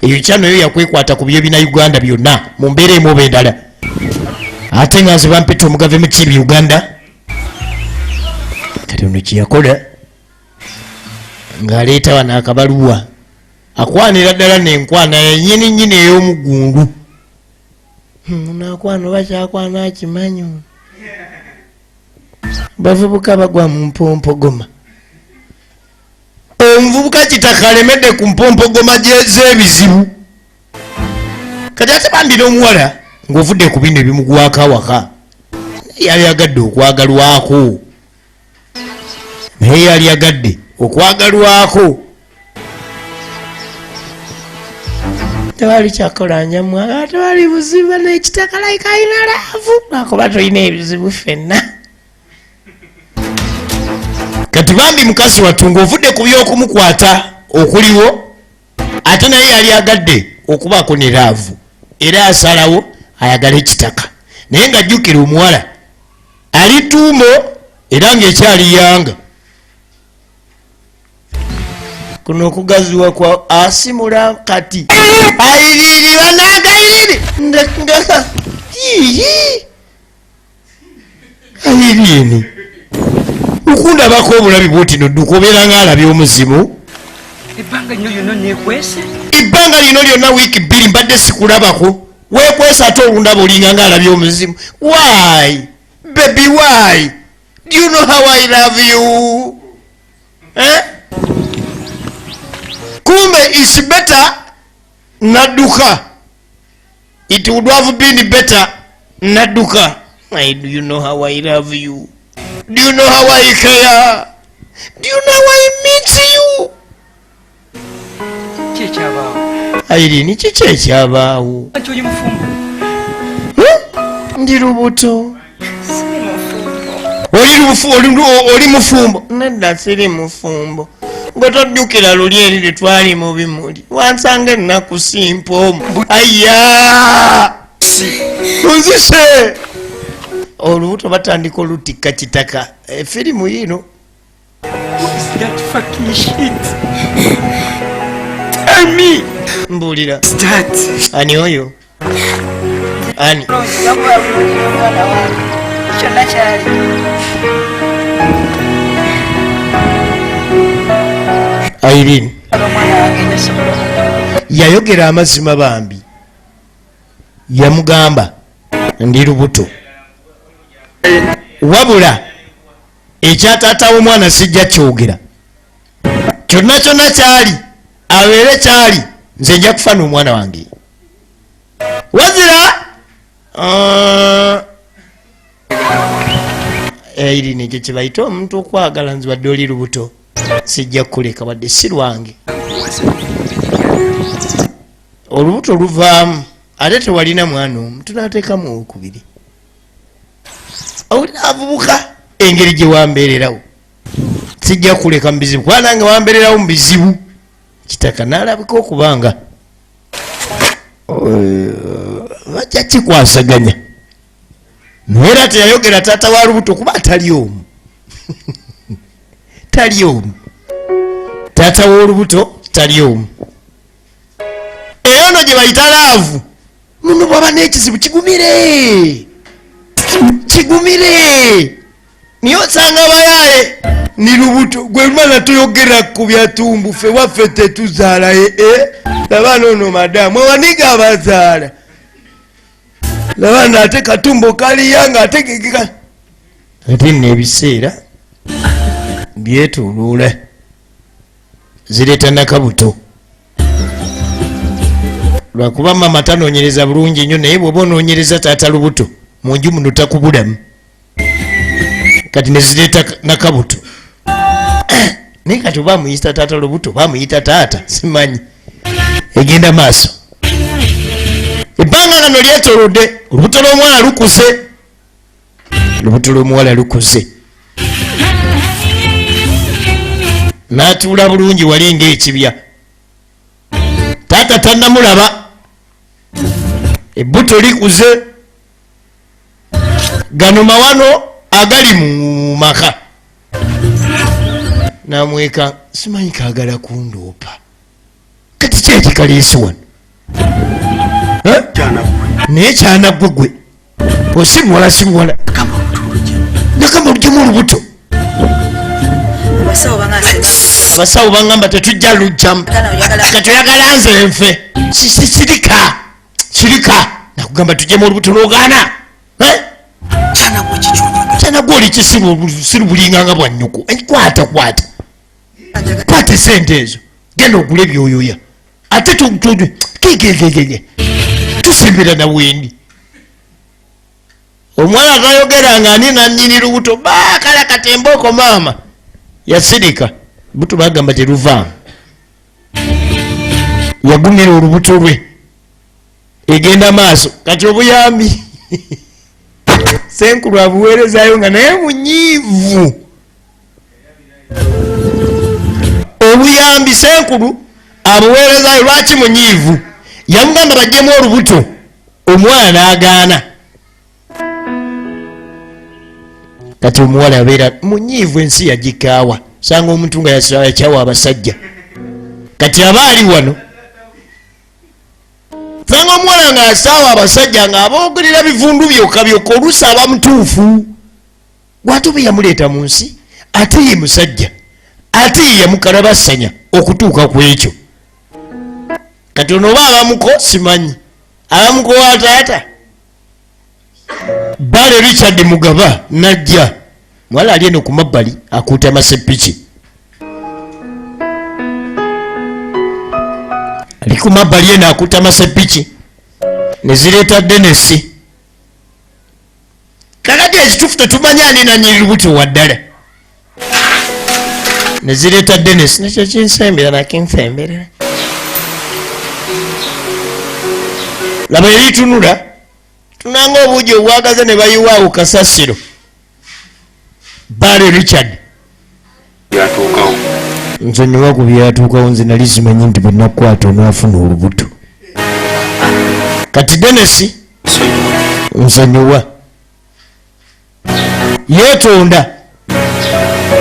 Eyo channel yo yakwekwata ku byebina Uganda byonna mu mbeera emu oba endala. Ate nga nze bampita omugave mu kibi Uganda. Kati ono kye yakola ng'aleeta wano akabaluwa akwanira ddala n'enkwana yennyini nnyini ey'omuggundu. Nakwana oba kyakwana akimanyi. Bavubuka bagwa mu mpompogoma. Omuvubuka Kitaka alemedde ku mpompogoma z'ebizibu. Kati ate bambi n'omuwala ng'ovudde ku bino ebimugwako awaka, naye yali agadde okwagalwako. Naye yali agadde okwagalwako. Tewali kyakola njamwagala, tewali buzibu n'Ekitaka like alina laavu, lwakuba tulina ebizibu ffenna. Kati bambi mukazi wattu ng'ovudde ku by'okumukwata okuliwo, ate naye yali agadde okubaako ne laavu, era asalawo ayagale Kitaka. Naye ng'ajjukira omuwala ali ttuumo era ng'ekyali yanga. Kuno okugaziwa kwa asimula kati ayiriri banagayiriri ndeka yiyi ayirini okundabako obulabi bwoti nodduka obeera ng'alabye omuzimu. Ebbanga lino lyonna neekwese. Ebbanga lino lyonna wiiki 2 mbadde sikulabako, weekwese ate olundaba olinga ng'alabye omuzimu. Why baby, why? Do you know how I love you? Kumbe is better nadduka. It would have been better nadduka. I, do you know how I love you? Do you know how I care? Do you know how I miss you? Ki ekyabaawo? Irene, kiki ekyabaawo? Nti oli mufumbo. Ndi lubuto. Oli mufumbo? Nedda, siri mufumbo. Gwe tojjukira luli eri lye twali mu bimuli, wansanga ennaku simpoomu. Aya, nzise olubuto. Batandika olutikka kitaka. Efirimu yiino. That fucking shit. Tell me. Mbuulira. That. Ani oyo, ani? Yakuba bulungi n'omwana wange, kyonna kyali. Irene. Omwana wange njasobola okukola. Yayogera amazima bambi, yamugamba ndi lubuto, wabula ekyataata w'omwana sijja kyogera. Kyonna kyonna kyali abeere kyali, nze nja kufa n'omwana wange. Wazira Irene, ekyo kyebayita omuntu okwagala. Nze wadde oli lubuto sijja kukuleka, wadde si lwange. Olubuto luvaamu ate tewalina mwana omu, tunateekamu owokubiri. Owulira avubuka engeri gye wambeererawo, sijja kuleka mu bizibu, kuba nange wambeererawo mu bizibu. Kitaka n'alabika okubanga bajja kikwasaganya, naye era teyayogera taata wa lubuto, kuba tali omu, tali omu. Taata w'olubuto tali omu. Eyo no gye bayita love. Muno bwaba n'ekizibu kigumire, kigumire. Niye osanga bayaye ni lubuto gwe mana toyogera ku byatumbu. Ffe waffe tetuzaala. Ee, laba noono madamu ewaniga abazaala, laba naate katumbo kaliya nga ate gegeka. Ate nno ebiseera byetuluula zireeta nakabuto, lwakuba mama tanoonyereza bulungi nnyo. Naye bw'oba onoonyereza taata lubuto mu nju muno takubulamu. Kati nezireeta nakabuto, naye kati oba amuyita taata lubuto, oba amuyita taata simanyi. Egenda maaso, ebbanga ngano lyetolodde, olubuto lw'omuwala lukuze, olubuto lw'omuwala lukuze. N'atuula bulungi wali ng'ekibya, taata tannamulaba. Ebbuto likuze, gano mawano agali mu maka. Namweka simanyi kaagala kundoopa. Kati kyekikaleesi wano? Eh? Naye kyanaggwe gwe osi muwala, si muwala. Nagamba oluggyemu olubuto. Abasawo bangase. Abasawo baŋŋamba tetujja lujjamu. Kati oyagala nze nfe? Sirika, sirika. Nakugamba tujjemu olubuto n'ogaana. Eh? Kyanaggwe oli kisiru, siru bulinganga bwa nnyoko. Eh, kwata, kwata, kwata esente ezo, genda ogule ebyoyoya. Ate kekekekeke tusimbira nawendi. Omwana tayogera nga ani nanyini lubuto. Bakala katembooko. Maama yasirika, buto bagamba teruvaamu. Yagumira olubuto lwe. Egenda maaso, kati obuyambi senkulu abuweerezayo nga naye munyiivu. Obuyambi senkulu abuweerezayo, lwaki munyiivu? Yamugamba bajjemu olubuto, omwana n'agaana. Kati omuwala abeera munyiivu, ensi yagikaawa. Sanga omuntu nga yakyawa abasajja. Kati aba ali wano, sanga omuwala nga asaawa abasajja, nga aboogerera bivundu byokka byokka. Oluusi aba mutuufu, gwate oba yamuleeta mu nsi, ate ye musajja, ate ye yamukalabasanya okutuuka ku ekyo. Kati ono oba abamuko simanyi, abamuko wa taata Bale Richard Mugaba najja. Mwala ali eno ku mabbali akuuta amasepiki, ali ku mabbali eno akuuta amasepiki, ne zireeta Denesi. Kakati ekituufu tetumanyi ani nanyini lubuto waddala. Ne zireeta Denesi, nekyo kinsembera nakinsembera. Laba eritunula. Tunanga obuugi obwagaza ne bayiwaawo kasasiro. Barry Richard. Byatuukawo. Nsonyiwa ku byatuukawo, nze nali simanyi nti bwe nakukwata onaafuna olubuto. Kati Dennis, nsonyiwa. Yeetonda.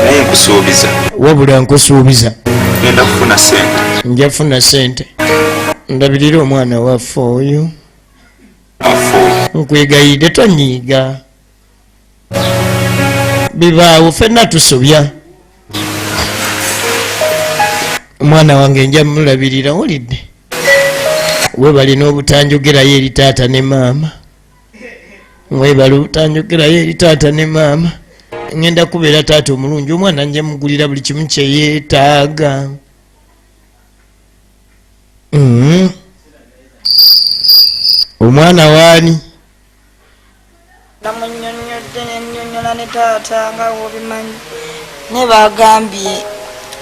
Naye nkusuubiza. Wabula nkusuubiza. Ngenda kufuna sente. Nja funa sente ndabirire omwana waffe oyo. Afu. Nkwegayidde tonyiiga, bibaawo, ffenna tusobya. Omwana wange nja mulabirira. Wulidde? Webale n'obutanjogerayo eri taata ne maama. Mwebale obutanjogerayo eri taata ne maama. Ngenda kubeera taata omulungi. Omwana nja mugulira buli kimu kyeyeetaaga. Omwana waani? Namunyonnyodde, nennyonnyola ne taata nga wobimanyi, ne bagambye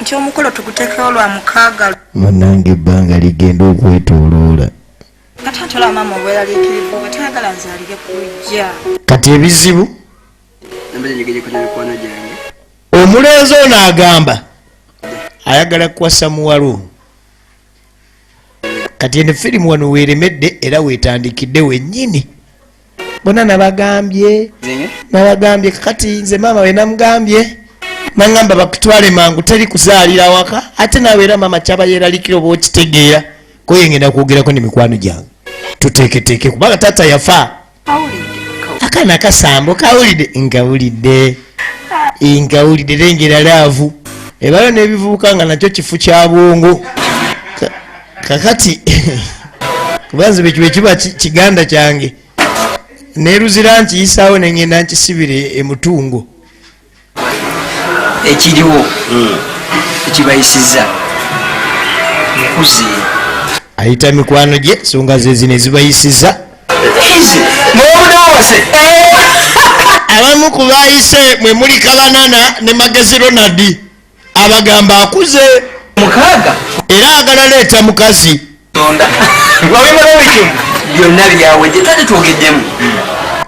nti omukolo tuguteekewo lwa mukaaga. Munange, ebbanga ligenda okwetoloola. Nga taata, maama obweraliikirivu nga tayagala nzaalire kujja. Kati ebizibu, Nambaze njegejeko n'emikwano gyange. omulenzi ono agamba ayagala kuwasa muwala ono. Kati eno firimu wano weeremedde era weetandikidde wennyini. Bonna nabagambye, nabagambye. Kakati nze maama we namugambye, naŋŋamba bakutwale mangu, teri kuzaalira waka. Ate naawe era maama kyaba yeeralikira oba okitegeera koye. Ngenda kwogerako ne mikwano gyange tuteeketeeke, kubanga taata yafa. Akaana kasambo kawulidde, nkawulidde, nkawulidde. Lengera love ebayo n'ebivubuka nga nakyo kifu kya bwongo. Kakati kubanze bwe kiba kiganda kyange neruzira nkiyisaawo, nengenda nkisibire emutungo. Ekiriwo ekibayisiza mukuzi. Ayita mikwano gye, ensonga ze zino ezibayisiza. Mwobudawose. Abamu ku bayise mwe muli Kabanana ne Magezi Ronald, abagamba akuze. Mukaaga. Era agala leeta mukazi. Tonda wabimala bikimu byonna byawedde, twate twogeddemu.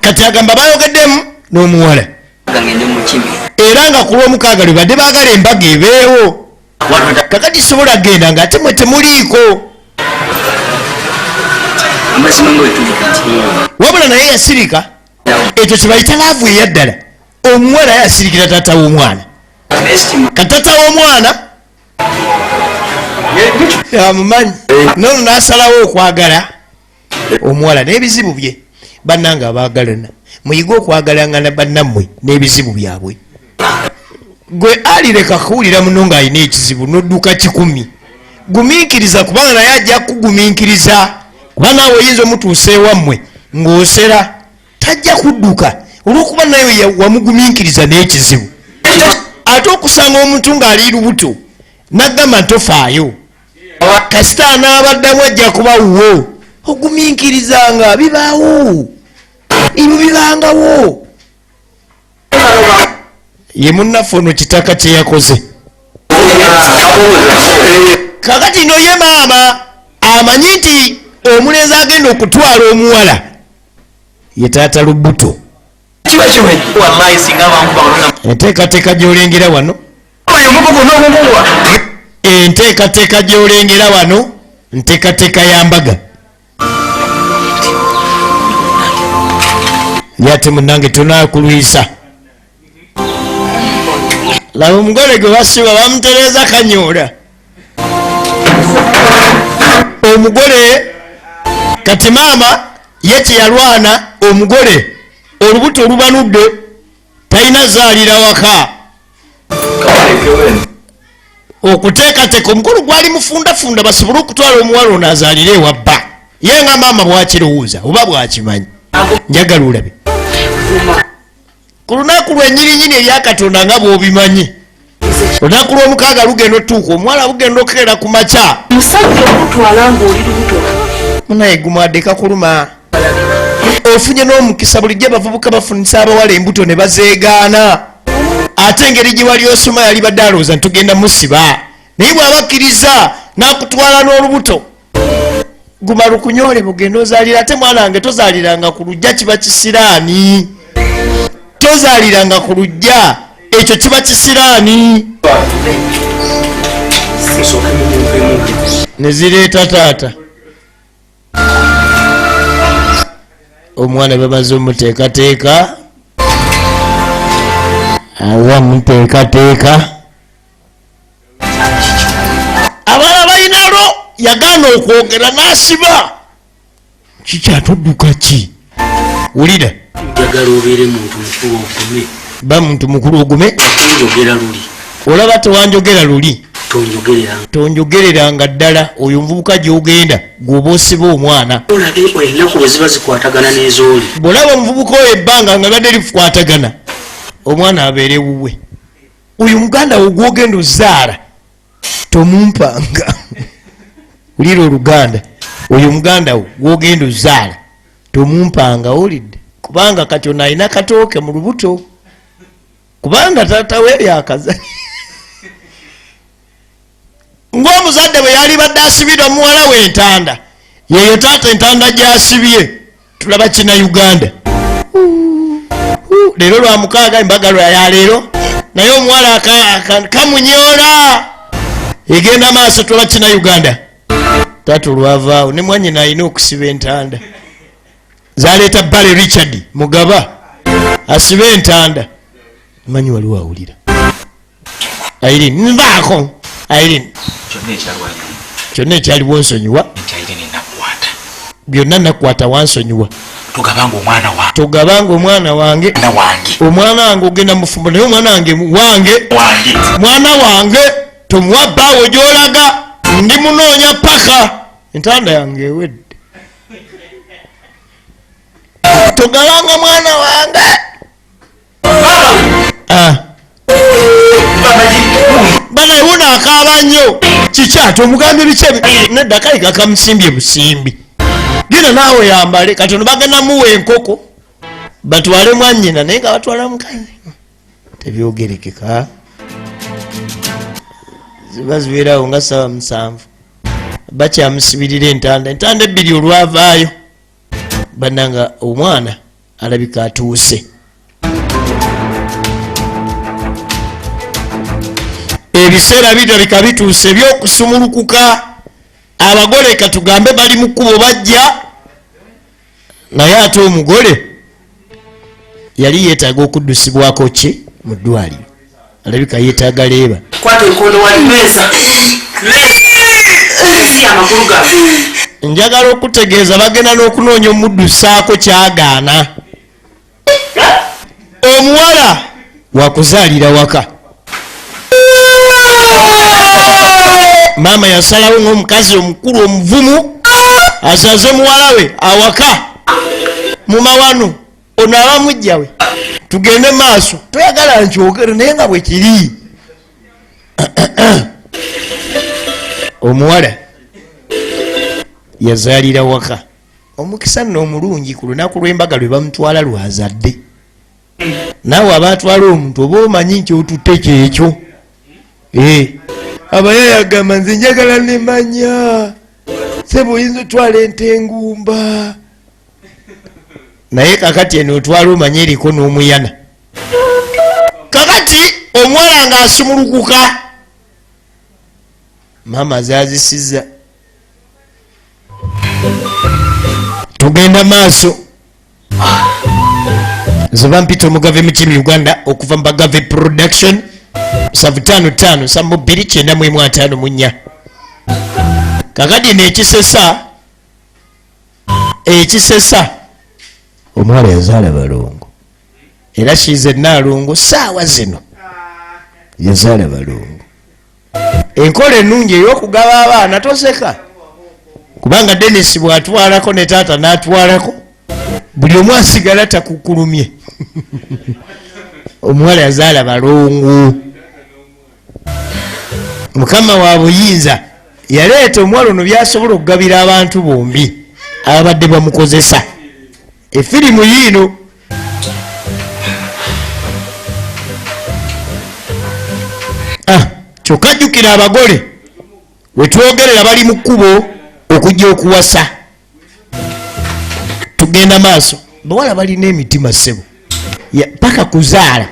Kati agamba bayogeddemu n'omuwala. Ngende mukimi. Era nga ku lwomukaaga lwe badde baagala embaga ebeewo. Kakati sobola genda nga ate mwe temuliiko. Amazima nga wetuli kati. Wabula naye yasirika. Ekyo kyebayita love eyaddala. Omuwala yasirikira taata w'omwana. Kati taata w'omwana amumanyi nono, n'asalawo okwagala omuwala n'ebizibu bye. Bannanga abaagalana, muyige okwagalangana bannammwe n'ebizibu byabwe. Gwe alireka kuwulira muno ng'alina ekizibu n'odduka 100. Gumiikiriza, kubanga naye ajja kugumiikiriza, kuba naawe oyinza omutuusa ewammwe ng'osera, tajja kudduka olwokuba naye wamugumiikiriza n'ekizibu. Ate okusanga omuntu ng'ali lubuto nagamba ntofaayo, kasita anaabaddamu ajja kuba wuwo. Ogumiikirizanga, bibaawo, ebyo bibangawo. Ye munnaffe ono kitaka kye yakoze. Kakati no ye maama amanyi nti omulenzi agenda okutwala omuwala ye taata lubuto. Kiba kiwedde, wallahi singa bankuba. Enteekateeka gy'olengera wano, Oyo omugugu n'omuguwa. enteekateeka gy'olengera wano, nteekateeka ya mbaga. Ye ate munnange tonakulwisa. Laba omugole gwe basiba, bamutereeza kanyoola omugole. Kati maama ye kyeyalwana, omugole olubuto olubanudde, talina zaalira waka. Okuteekateeka omukolo gwali mufundafunda basobole okutwala omuwala ono azaalire ewabba. Ye nga maama bwakirowooza oba bwakimanyi. Njagala olabe ku lunaku lwennyininyini eryakatonda nga bw'obimanyi, olunaku lw'omukaaga lugenda otuuka, omuwala bugenda okukeera ku makya. Musajja okutwala ng'oli lubuto. Munaye gumwadde kakuluma, ofunye n'omukisa. Bulijjo abavubuka bafunisa abawala embuto ne bazeegaana, ate engeri gye wali osoma yali badde alowooza ntugenda musiba, naye bw'abakkiriza n'akutwala n'olubuto. Guma lukunyole bugenda ozaalira, ate mwana wange tozaaliranga ku lujja, kiba kisiraani. Tozaaliranga ku lujja, ekyo kiba kisiraani. Ne zireeta taata. Omwana bamaze omuteekateeka, aza muteekateeka. Abalala balinalo yagaana okwogera n'asiba. Kikyatudduka ki? Wulira. Njagala obeere muntu mukulu ogume. Ba muntu mukulu ogume. Tonjogera luli. Olaba tewanjogera luli. Tonjogereranga. Tonjogereranga ddala. Oyo omuvubuka gy'ogenda gw'oba osiba omwana. Olabe ennaku bwe ziba zikwatagana n'ezooli. Bw'olaba omuvubuka oyo ebbanga nga libadde likwatagana, omwana abeere wuwe. Oyo muganda wo gw'ogenda ozaala tomumpanga. Wulira oluganda. Oyo muganda wo gw'ogenda ozaala tomumpanga, owulidde? Kubanga kati ono alina katooke mu lubuto. Kubanga taata we yakaza. Ng'omuzadde bwe yalibadde asibirwa muwala we entanda, yeyo taata entanda gy'asibye. Tulaba kina Uganda. Leero lwa mukaaga, embaga lwa ya leero, naye omuwala kamunyoola. Egenda maaso, tulaba kina Uganda. Taata olwavaawo ne mwannyina alina okusiba entanda. Zaleeta Bale Richard Mugaba asibe entanda. Manyi waliwo awulira. Irene, nvaako. Irene. Kyonna ekyaliwo nsonyiwa. Byonna nakwata wansonyiwa. Togabanga omwana wange. Togabanga omwana wange. Omwana wange ogenda mufumbo, naye omwana wange wange. Mwana wange tomuwa bbaawo gy'olaga. Ndi munoonya paka. Entanda yange ewedde. Togabanga mwana wange. Bana wuna akaaba nnyo. Kiki ate omugambye biki ebi? Nedda kale kakamusimbye busimbi. Genda naawe yambale. Kati ono bagenda muwa enkoko batwale mwannyina, naye nga batwala mukazi. Tebyogerekeka. Ziba zibeerawo nga ssaawa 7. Bakyamusibirira entanda. Entanda ebbiri olwavaayo. Bannanga omwana alabika atuuse. Ebiseera birabika bituuse eby'okusumulukuka. Abagole katugambe bali mu kkubo bajja, naye ate omugole yali yeetaaga okuddusibwako ki mu ddwaliro. Alabika yeetaaga leeba. Kwata enkondo wali meza. Meza amagulu gange. Njagala okutegeeza bagenda n'okunoonya omuddusaako kyagaana. Omuwala wakuzaalira waka. Maama yasalawo ng'omukazi omukulu omuvumu asaze muwala we awaka mu mawano. Ono aba mujja we. Tugende maaso. Toyagala nkyogere naye nga bwe kiri. Omuwala yazaalira waka. Omukisa nno omulungi ku lunaku lw'embaga lwe bamutwala lwazadde. Naawe abaatwala omuntu oba omanyi nti otutte kyekyo. Abayaya agamba nze njagala nemanya. Ssebo oyinza otwala ente engumba. Naye kakati eno otwala omanye eriko n'omuyana. Kakati omuwala ng'asumulukuka. Maama zaazisizza. Tugenda maaso. Nze bampita omugave mu team Uganda okuva mu Bagave Production. 755 72 94. Kakati n'ekisesa, ekisesa omuwala yazaala balongo. Era kiize Nnaalongo ssaawa zino yazaala balongo. Enkola ennungi ey'okugaba abaana toseka, kubanga Dennis bw'atwalako ne taata n'atwalako, buli omu asigala takukulumye. Omuwala yazaala balongo. Mukama wa buyinza yaleeta omuwala ono by'asobola okugabira abantu bombi ababadde bamukozesa. Efirimu yiino. Kyokka jjukira abagole we twogerera bali mu kkubo. Okujja okuwasa. Tugenda maaso. Bawala balina emitima ssebo. Paka kuzaala.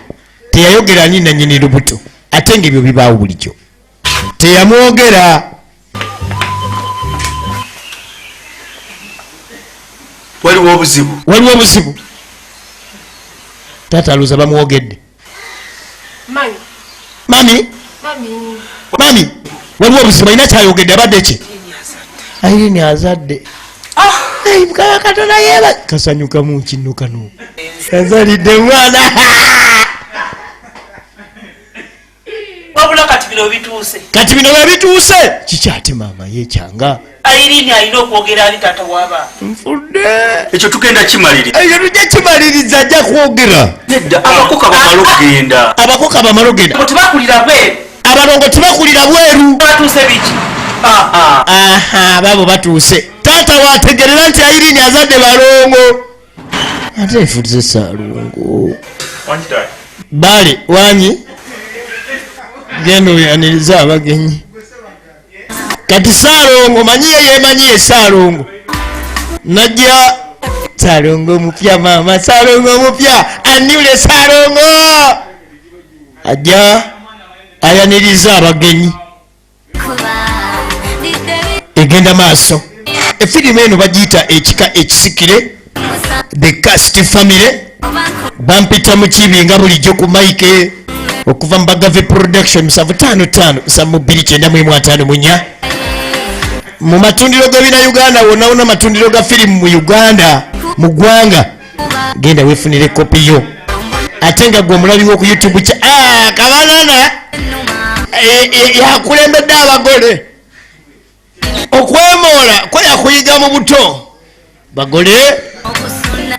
Teyayogera ani nannyini lubuto. Ate ng'ebyo bibaawo bulijjo. Teyamwogera. Waliwo obuzibu. Waliwo obuzibu. Taata alowooza bamwogedde. Mami. Mami. Waliwo obuzibu alina kyayogedde abadde ki? Irene azadde. Ai Mukama Katonda yeeba. Kasanyuka mu kino kano. Azalidde mwana. Wabula kati bino bituuse. Kati bino bwe bituuse. Kiki ate maama yeekyanga? Irene alina okwogera ali taata w'abaana. Nfudde. Ekyo tugenda kimaliriza. Ekyo tujja kimaliriza ajja kwogera. Nedda abakoka bamala okugenda. Abakoka bamala okugenda. Tebakulira bweru. Abalongo tebakulira bweru. Batuuse biki? Aha, baabo batuuse. Taata waategerera nti Irene azadde balongo. Ate nfudde Ssaalongo. Bale wanyi. Genda oyanirize abagenyi. Kati Ssaalongo manyiye yeemanyiye Ssaalongo. Najja Ssaalongo omupya maama, Ssaalongo omupya, anniule Ssaalongo. Ajja ayaniriza abagenyi. Egenda maaso. Efirimu eno bagiyita Ekika Ekisikire, The Cast Family. Bampita mu kibi nga bulijjo ku Mike okuva mu Bagave Production 755 72 94. Mu matundiro g'ebina Uganda wonna wonna matundiro ga firimu mu Uganda mu ggwanga, genda weefunire kopi yo. Ate nga gwe omulabi wo ku YouTube kya Kabanana yakulembedde abagole okwemoola kwe yakuyiga mu buto. Bagole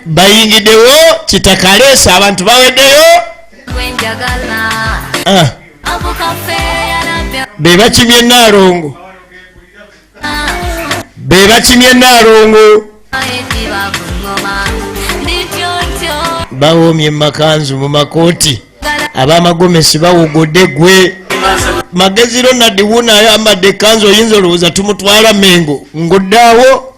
bayingiddewo Kitaka aleese abantu baweddeyo. Be bakimye Nnaalongo. Be bakimye Nnaalongo. Bawoomye mu makanzu mu makooti. Ab'amagomesi bawugodde gwe. Magezi Ronald wuno ayambadde ekkanzu oyinza olowooza tumutwala Mengo. Ng'oddaawo.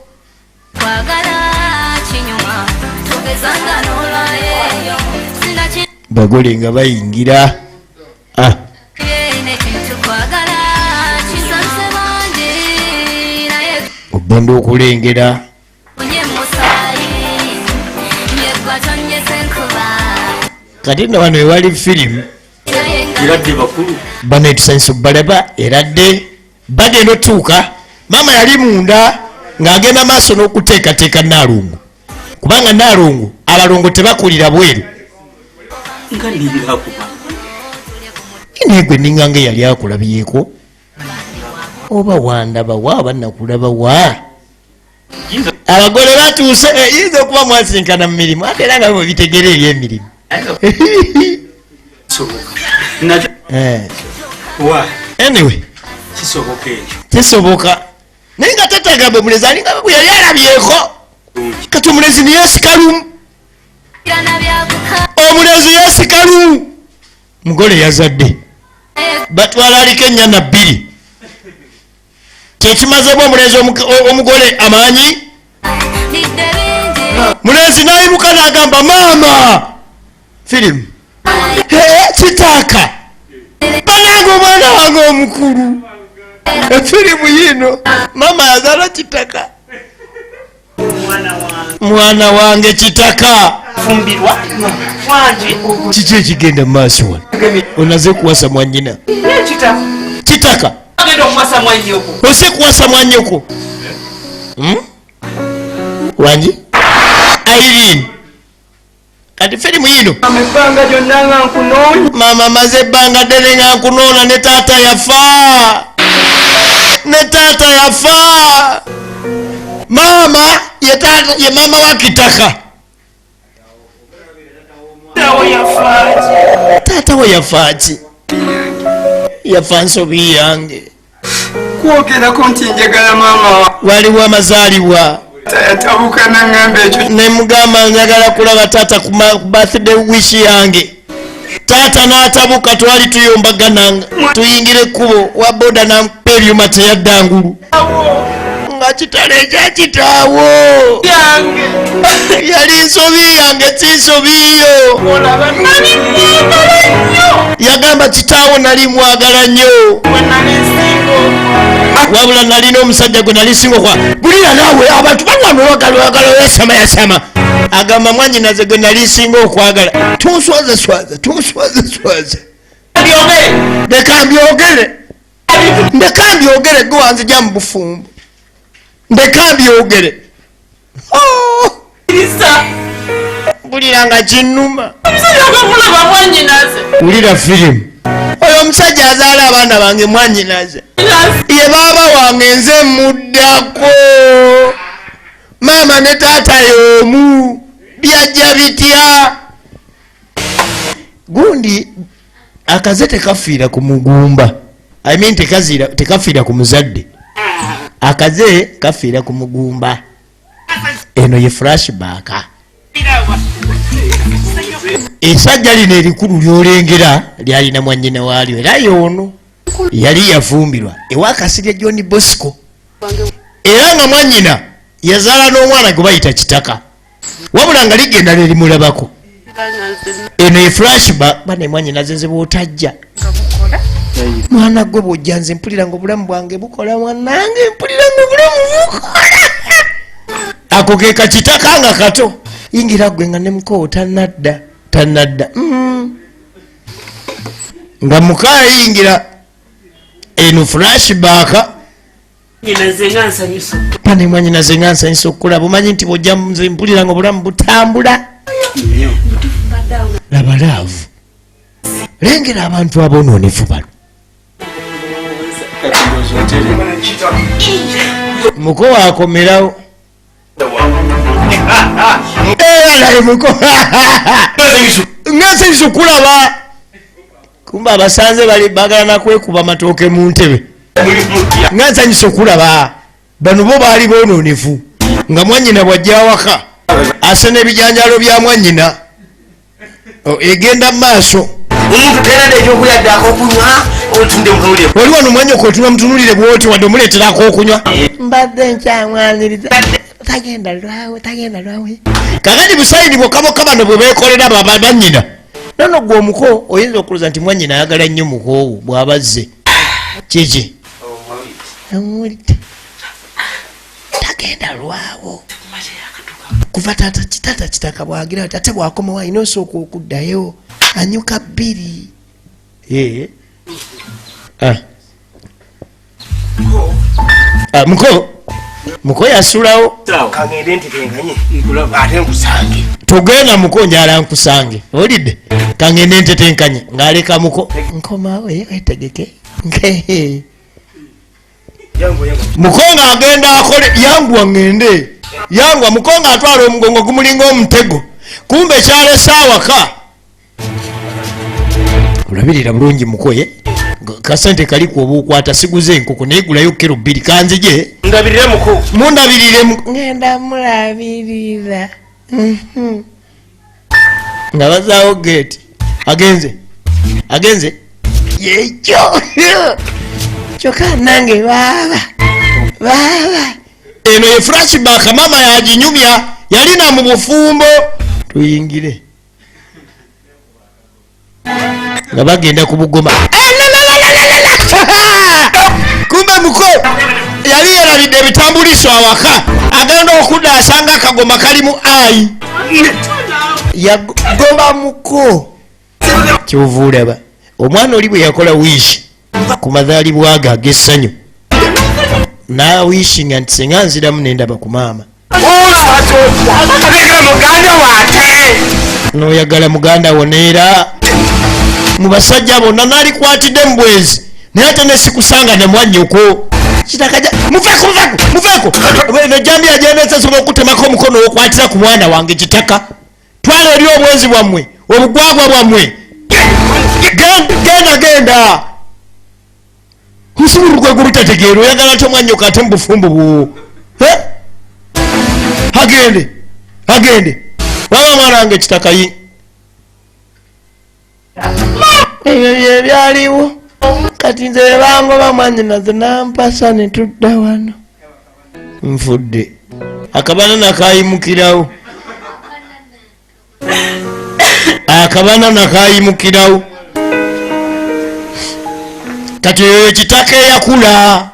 Bagole nga bayingira. Ogenda okulengera. Kati nno wano ewali firimu. Eradde bakulu. Bano etusanyusa okubalaba eradde. Bagenda otuuka. Maama yali munda ng'agenda maaso n'okuteekateeka Nnaalongo. Kubanga Nnaalongo abalongo tebakulira bweru. Nga nninga akuba. Naye gwe nninga nga eyali akulabyeko. Oba wandaba wa oba nakulaba wa. Abagole batuuse, yinza okuba mwasinkana mu mirimu ate era nga bwe bitegeera eby'emirimu. Anyway, kisoboka ekyo. Kisoboka. Naye nga taata omulenzi alinga bwe yali alabyeko. Kati omulenzi ne yeesika lumu. Omulenzi yeesika lumu. Mugole yazadde. Batwala aliko ennyana 2. Kyekimazeemu omulenzi omugole amaanyi. Mulenzi n'ayimuka n'agamba maama. Firimu. Kitaka. Banange omwana wange omukulu. Efirimu yino. Maama yazaala Kitaka. Mwana wange Kitaka. Fumbirwa. Wangi. Kiki ekigenda mu maaso wano? Onaze kuwasa mwannyina. Kitaka. Kitaka. Agenda okuwasa mwannyoko. Ose kuwasa mwannyoko. Wangi? Irene. Kati firimu yino. Ebbanga lyonna nga nkunoonya. Maama maze ebbanga ddene nga nkunoona ne taata yafa. Ne taata yafa. Maama ye taata ye maama wa Kitaka. Taata we yafa ki? Yafa nsobi yange. Kwogerako nti njagala maama wa. Waliwo amazaalibwa. Yatabuka n'aŋŋamba ekyo. Ne mugamba njagala kulaba taata ku birthday wish yange. Taata n'atabuka twali tuyombagana tuyingira ekkubo wa boda n'ampa ebyuma teyadda ngulu. Nga Kyakitalo ekyakitaawo yali nsobi yange, si nsobi yo. Yagamba kitaawo nali mwagala nnyo, wabula nalina omusajja gwe nali singa okwa bulira. Naawe abantu balwano yasama yasama. Agamba mwanyinaze gwe nali singa okwagala. Tunswaza swaza, tunswaza swaza. Ndeka mbyogere, ndeka mbyogere. Gwe wanzija mu bufumbo, ndeka mbyogere. Oh! Mpulira nga kinnuma. Wulira firimu. Oyo omusajja azaala abaana bange mwanyinaze, ye baaba wange, nze muddako. Maama ne taata y'omu. Byajja bitya? Gundi akaze tekafiira ku mugumba, I mean tekafiira ku muzadde, akaze kafiira ku mugumba. Eno ye flashback. Esajja lino erikulu lyolengera lyalina mwanyina waalyo, era yoono yali yafumbirwa ewakasirya John Bosco, era nga mwanyina yazaala n'omwana gwe bayita Kitaka, wabula nga ligenda nerimulabako. Eno ye flashback. Bane mwanyina zeze bwotajja, mwana gwe bwojja nze mpulira nga obulamu bwange bukola. Mwanange, mpulira nga obulamu bukola. Ako ke kakitaka nga kato. Yingira gwe nga ne mukowo tanadda, tanadda. Nga mukayingira eno flashback. Pane mwanyinaze nga nsanyusa okukulaba. Omanyi nti bwojja nze mpulira nga obulamu butambula. Laba love, lengera abantu abonoonefu bano. Muko wakomerawo era muko nga nsanyusa okulaba. Kumba abasanze bali bagala nakwekuba matooke mu ntebe. Nga nsanyusa okulaba. Bano bo baali bonoonefu, nga mwanyina bwajja awaka asena ebijanjalo bya mwanyina. Egenda mu maaso. Omuntu terada ekyokulya ddako okunywa otunde mutunulire. Oli wano mwanyoko otunula mutunulire bwoti, wadde omuleeterako okunywa. Mbadde nkyamwaniriza, tagenda lwawe, tagenda lwawe. Kakati busayini bwokka bwokka bano bwe beekolera bannyina. Nono gwe omuko oyinza okulowooza nti mwanyina ayagala nnyo mukoowo bw'abazze kiki. Amuwulidde, tagenda lwawo kuva taata kitata Kitaka bwagira ati ate bwakomawo alina osooka okuddayo anyuka bbiri. Eh. Ah. Ah, muko muko yasulawo. Kangende ntetenkanye ate nkusange. Togenda muko, njala nkusange. Owulidde? Kangende ntetenkanye ng'aleka muko nkomawo wetegeke. Nkehe. Muko ng'agenda akole yanguwa ŋŋende yanguwa. Muko ng'atwala omugongo gumulinga omutego, kumbe kyalese awaka. Olabirira bulungi mukoye kasente kaliku obukwata siguze enkoko naye gulayo kiro 2 kanzije. Ndabirire muko. Mundabirire ngenda mulabirira. Nga bazaawo gate, agenze agenze yekyo kyokka nange baaba baaba. Eno ye flashback mama yaginyumya yalina mu bufumbo. Tuyingire nga bagenda ku bugoma. Kumbe muko yali yerabidde ebitambuliso awaka, agenda okudda asanga akagoma kalimu ayi yagoba muko. Kyova olaba omwana oli bwe yakola wish ku mazaalibwa ge ag'essanyu, n'awishinga nti senga nziramu nendaba ku maama. Muganda wate. N'oyagala muganda wo neera mu basajja bonna n'alikwatidde mu bwenzi, naye ate nesikusanga ne mwannyoko Kitakaja. Muveeko, muveeko, muveeko! Eno jambiya gyendese sobola okutemako omukono okwatira ku mwana wange Kitaka. Twala eri obwenzi bwammwe, obugwagwa bwammwe. Genda, genda, genda. Nsuburugwe gubutategeera. Oyagala ty omwannyoko ate mu bufumbo bwo? Eh? Agende, agende waba mwana wange Kitaka yi. Ebyo bye byaliwo. Kati nze bwe bangoba, mwanyinaze nampasa ne tudda wano. Nfudde. Akabanana kayimukirawo. Akabanana kayimukirawo. Kati oyo kitaka eyakula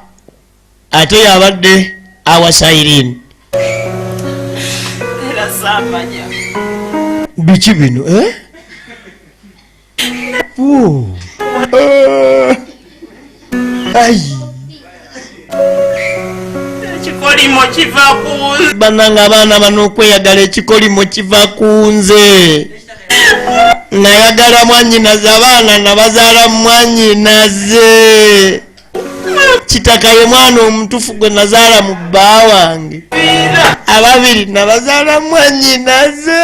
ate yabadde awasa Irene. Era saamanya. Biki bino, eh? Oh. Ai. Ekikolimo kiva ku nze. Bannange abaana bano okweyagala ekikolimo kiva ku nze. Nayagala mwannyinaze, abaana nabazaala mwannyinaze. Kitaka ye mwana omutuufu gwe nazaala mu bba wange. Ababiri nabazaala mwannyinaze.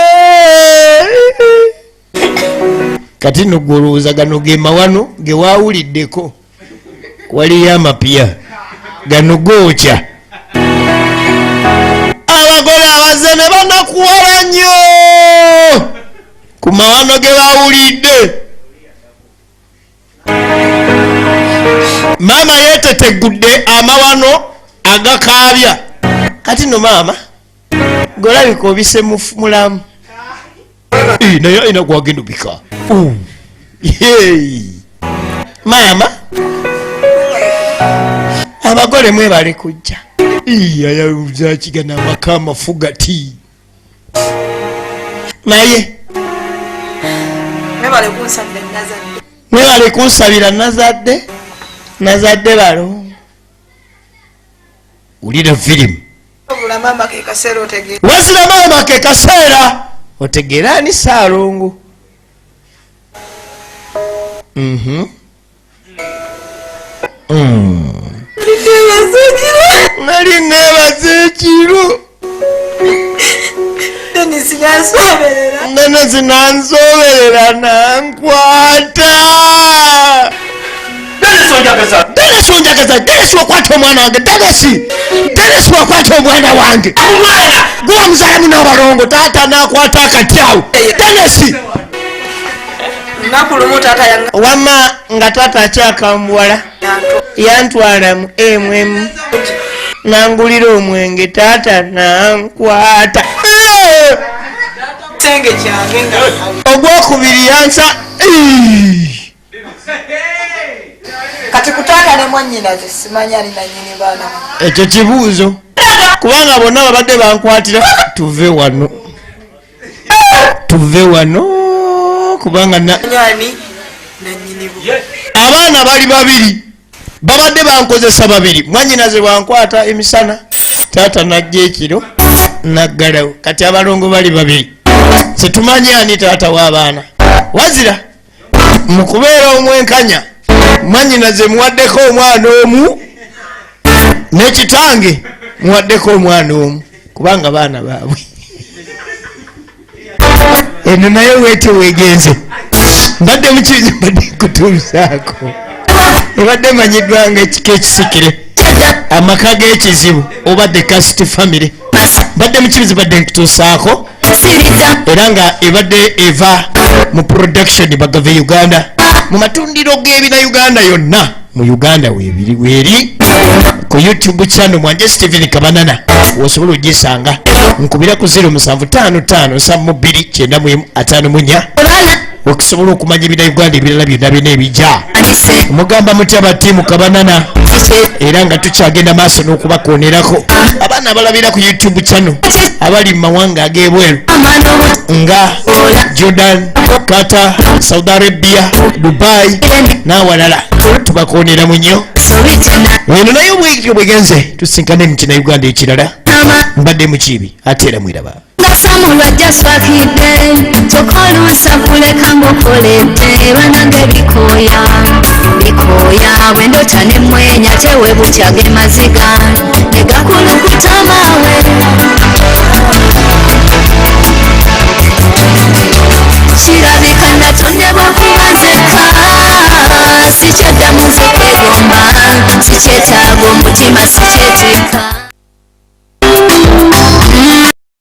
Kati nno gwe olowooza gano ge mawano ge waawuliddeko. Waliyo amapya gano gookya. Abagole abazze ne banakuwala nnyo ku mawano ge bawulidde. Maama yeetetegudde amawano agakaabya. Kati nno maama golabika obise mulamu. Naye alina gwagenda obika. Maama abagole mwebale kujja. Ayawuzakigana amaka amafu gati. Naye mwebale kunsabira nazadde. Nazadde balo. Wulira firimu. Wazira maama ke kaseera otegeera ani Ssaalongo. Nali neebaza ekiro. Dennis nansoberera nankwata. Dennis onjagaza. Dennis wakwata omwana wange. Dennis wakwata omwana wange. Gwe muzaalamu n'abalongo. Taata n'akwata akati awo. Dennis. Wamma nga taata akyakamuwala yantwala mu MM nangulira omwenge taata nankwata. Ogwokubiri yansa. Kati kutaata ne mwannyinaze simanyi ani nannyini baana. Ekyo kibuuzo kubanga bonna babadde bankwatira. Tuve wano, tuve wano kubanga abaana bali babiri babadde bankozesa babiri. Mwannyinaze bwankwata emisana, taata najja ekiro naggalawo. Kati abalongo bali babiri, setumanyi ani taata w'abaana. Wazira mu kubeera omwenkanya mwannyinaze muwaddeko omwana omu ne kitange muwaddeko omwana omu kubanga baana baabwe. Eno naye weete weegenze. Mbadde mukizi mbadde nkutuusaako. Ebadde emanyiddwa nga ekika ekisikire, amaka g'ekizibu oba the cast family. Mbadde mukibizi badde nkutuusaako era nga ebadde eva mu production Bagave Uganda mu matundiro g'ebina Uganda yonna mu Uganda weebiri weeri ku YouTube channel mwanje Stephen Kabanana wosobola ogisanga. Nkubira ku 0755 72 94 okusobola okumanya ebina Uganda ebirala byonna byonna ebijja. Mugamba mutya batiimu Kabanana, era nga tukyagenda maaso n'okubakonerako abaana abalabira ku YouTube channel abali mu mawanga ag'ebweru nga Jordan, Qatar, Saudi Arabia, Dubai n'awalala, tubakoneramu nnyo. Eno naye obwekyo bwegenze tusinkane mu kina Uganda ekirala. Mbadde mukiibi ate era mwiraba. Samulwa jaswakidde kyokka oluusi akuleka ng'okoledde banange bikooya bikooya bwe ndota ne mmwenya tewe butya ge maziga ne gakulukuta maawe. Kirabika natondebwa kuba nzekka sikyaddamu nze kwegomba sikyetaaga omutima sikyetikka.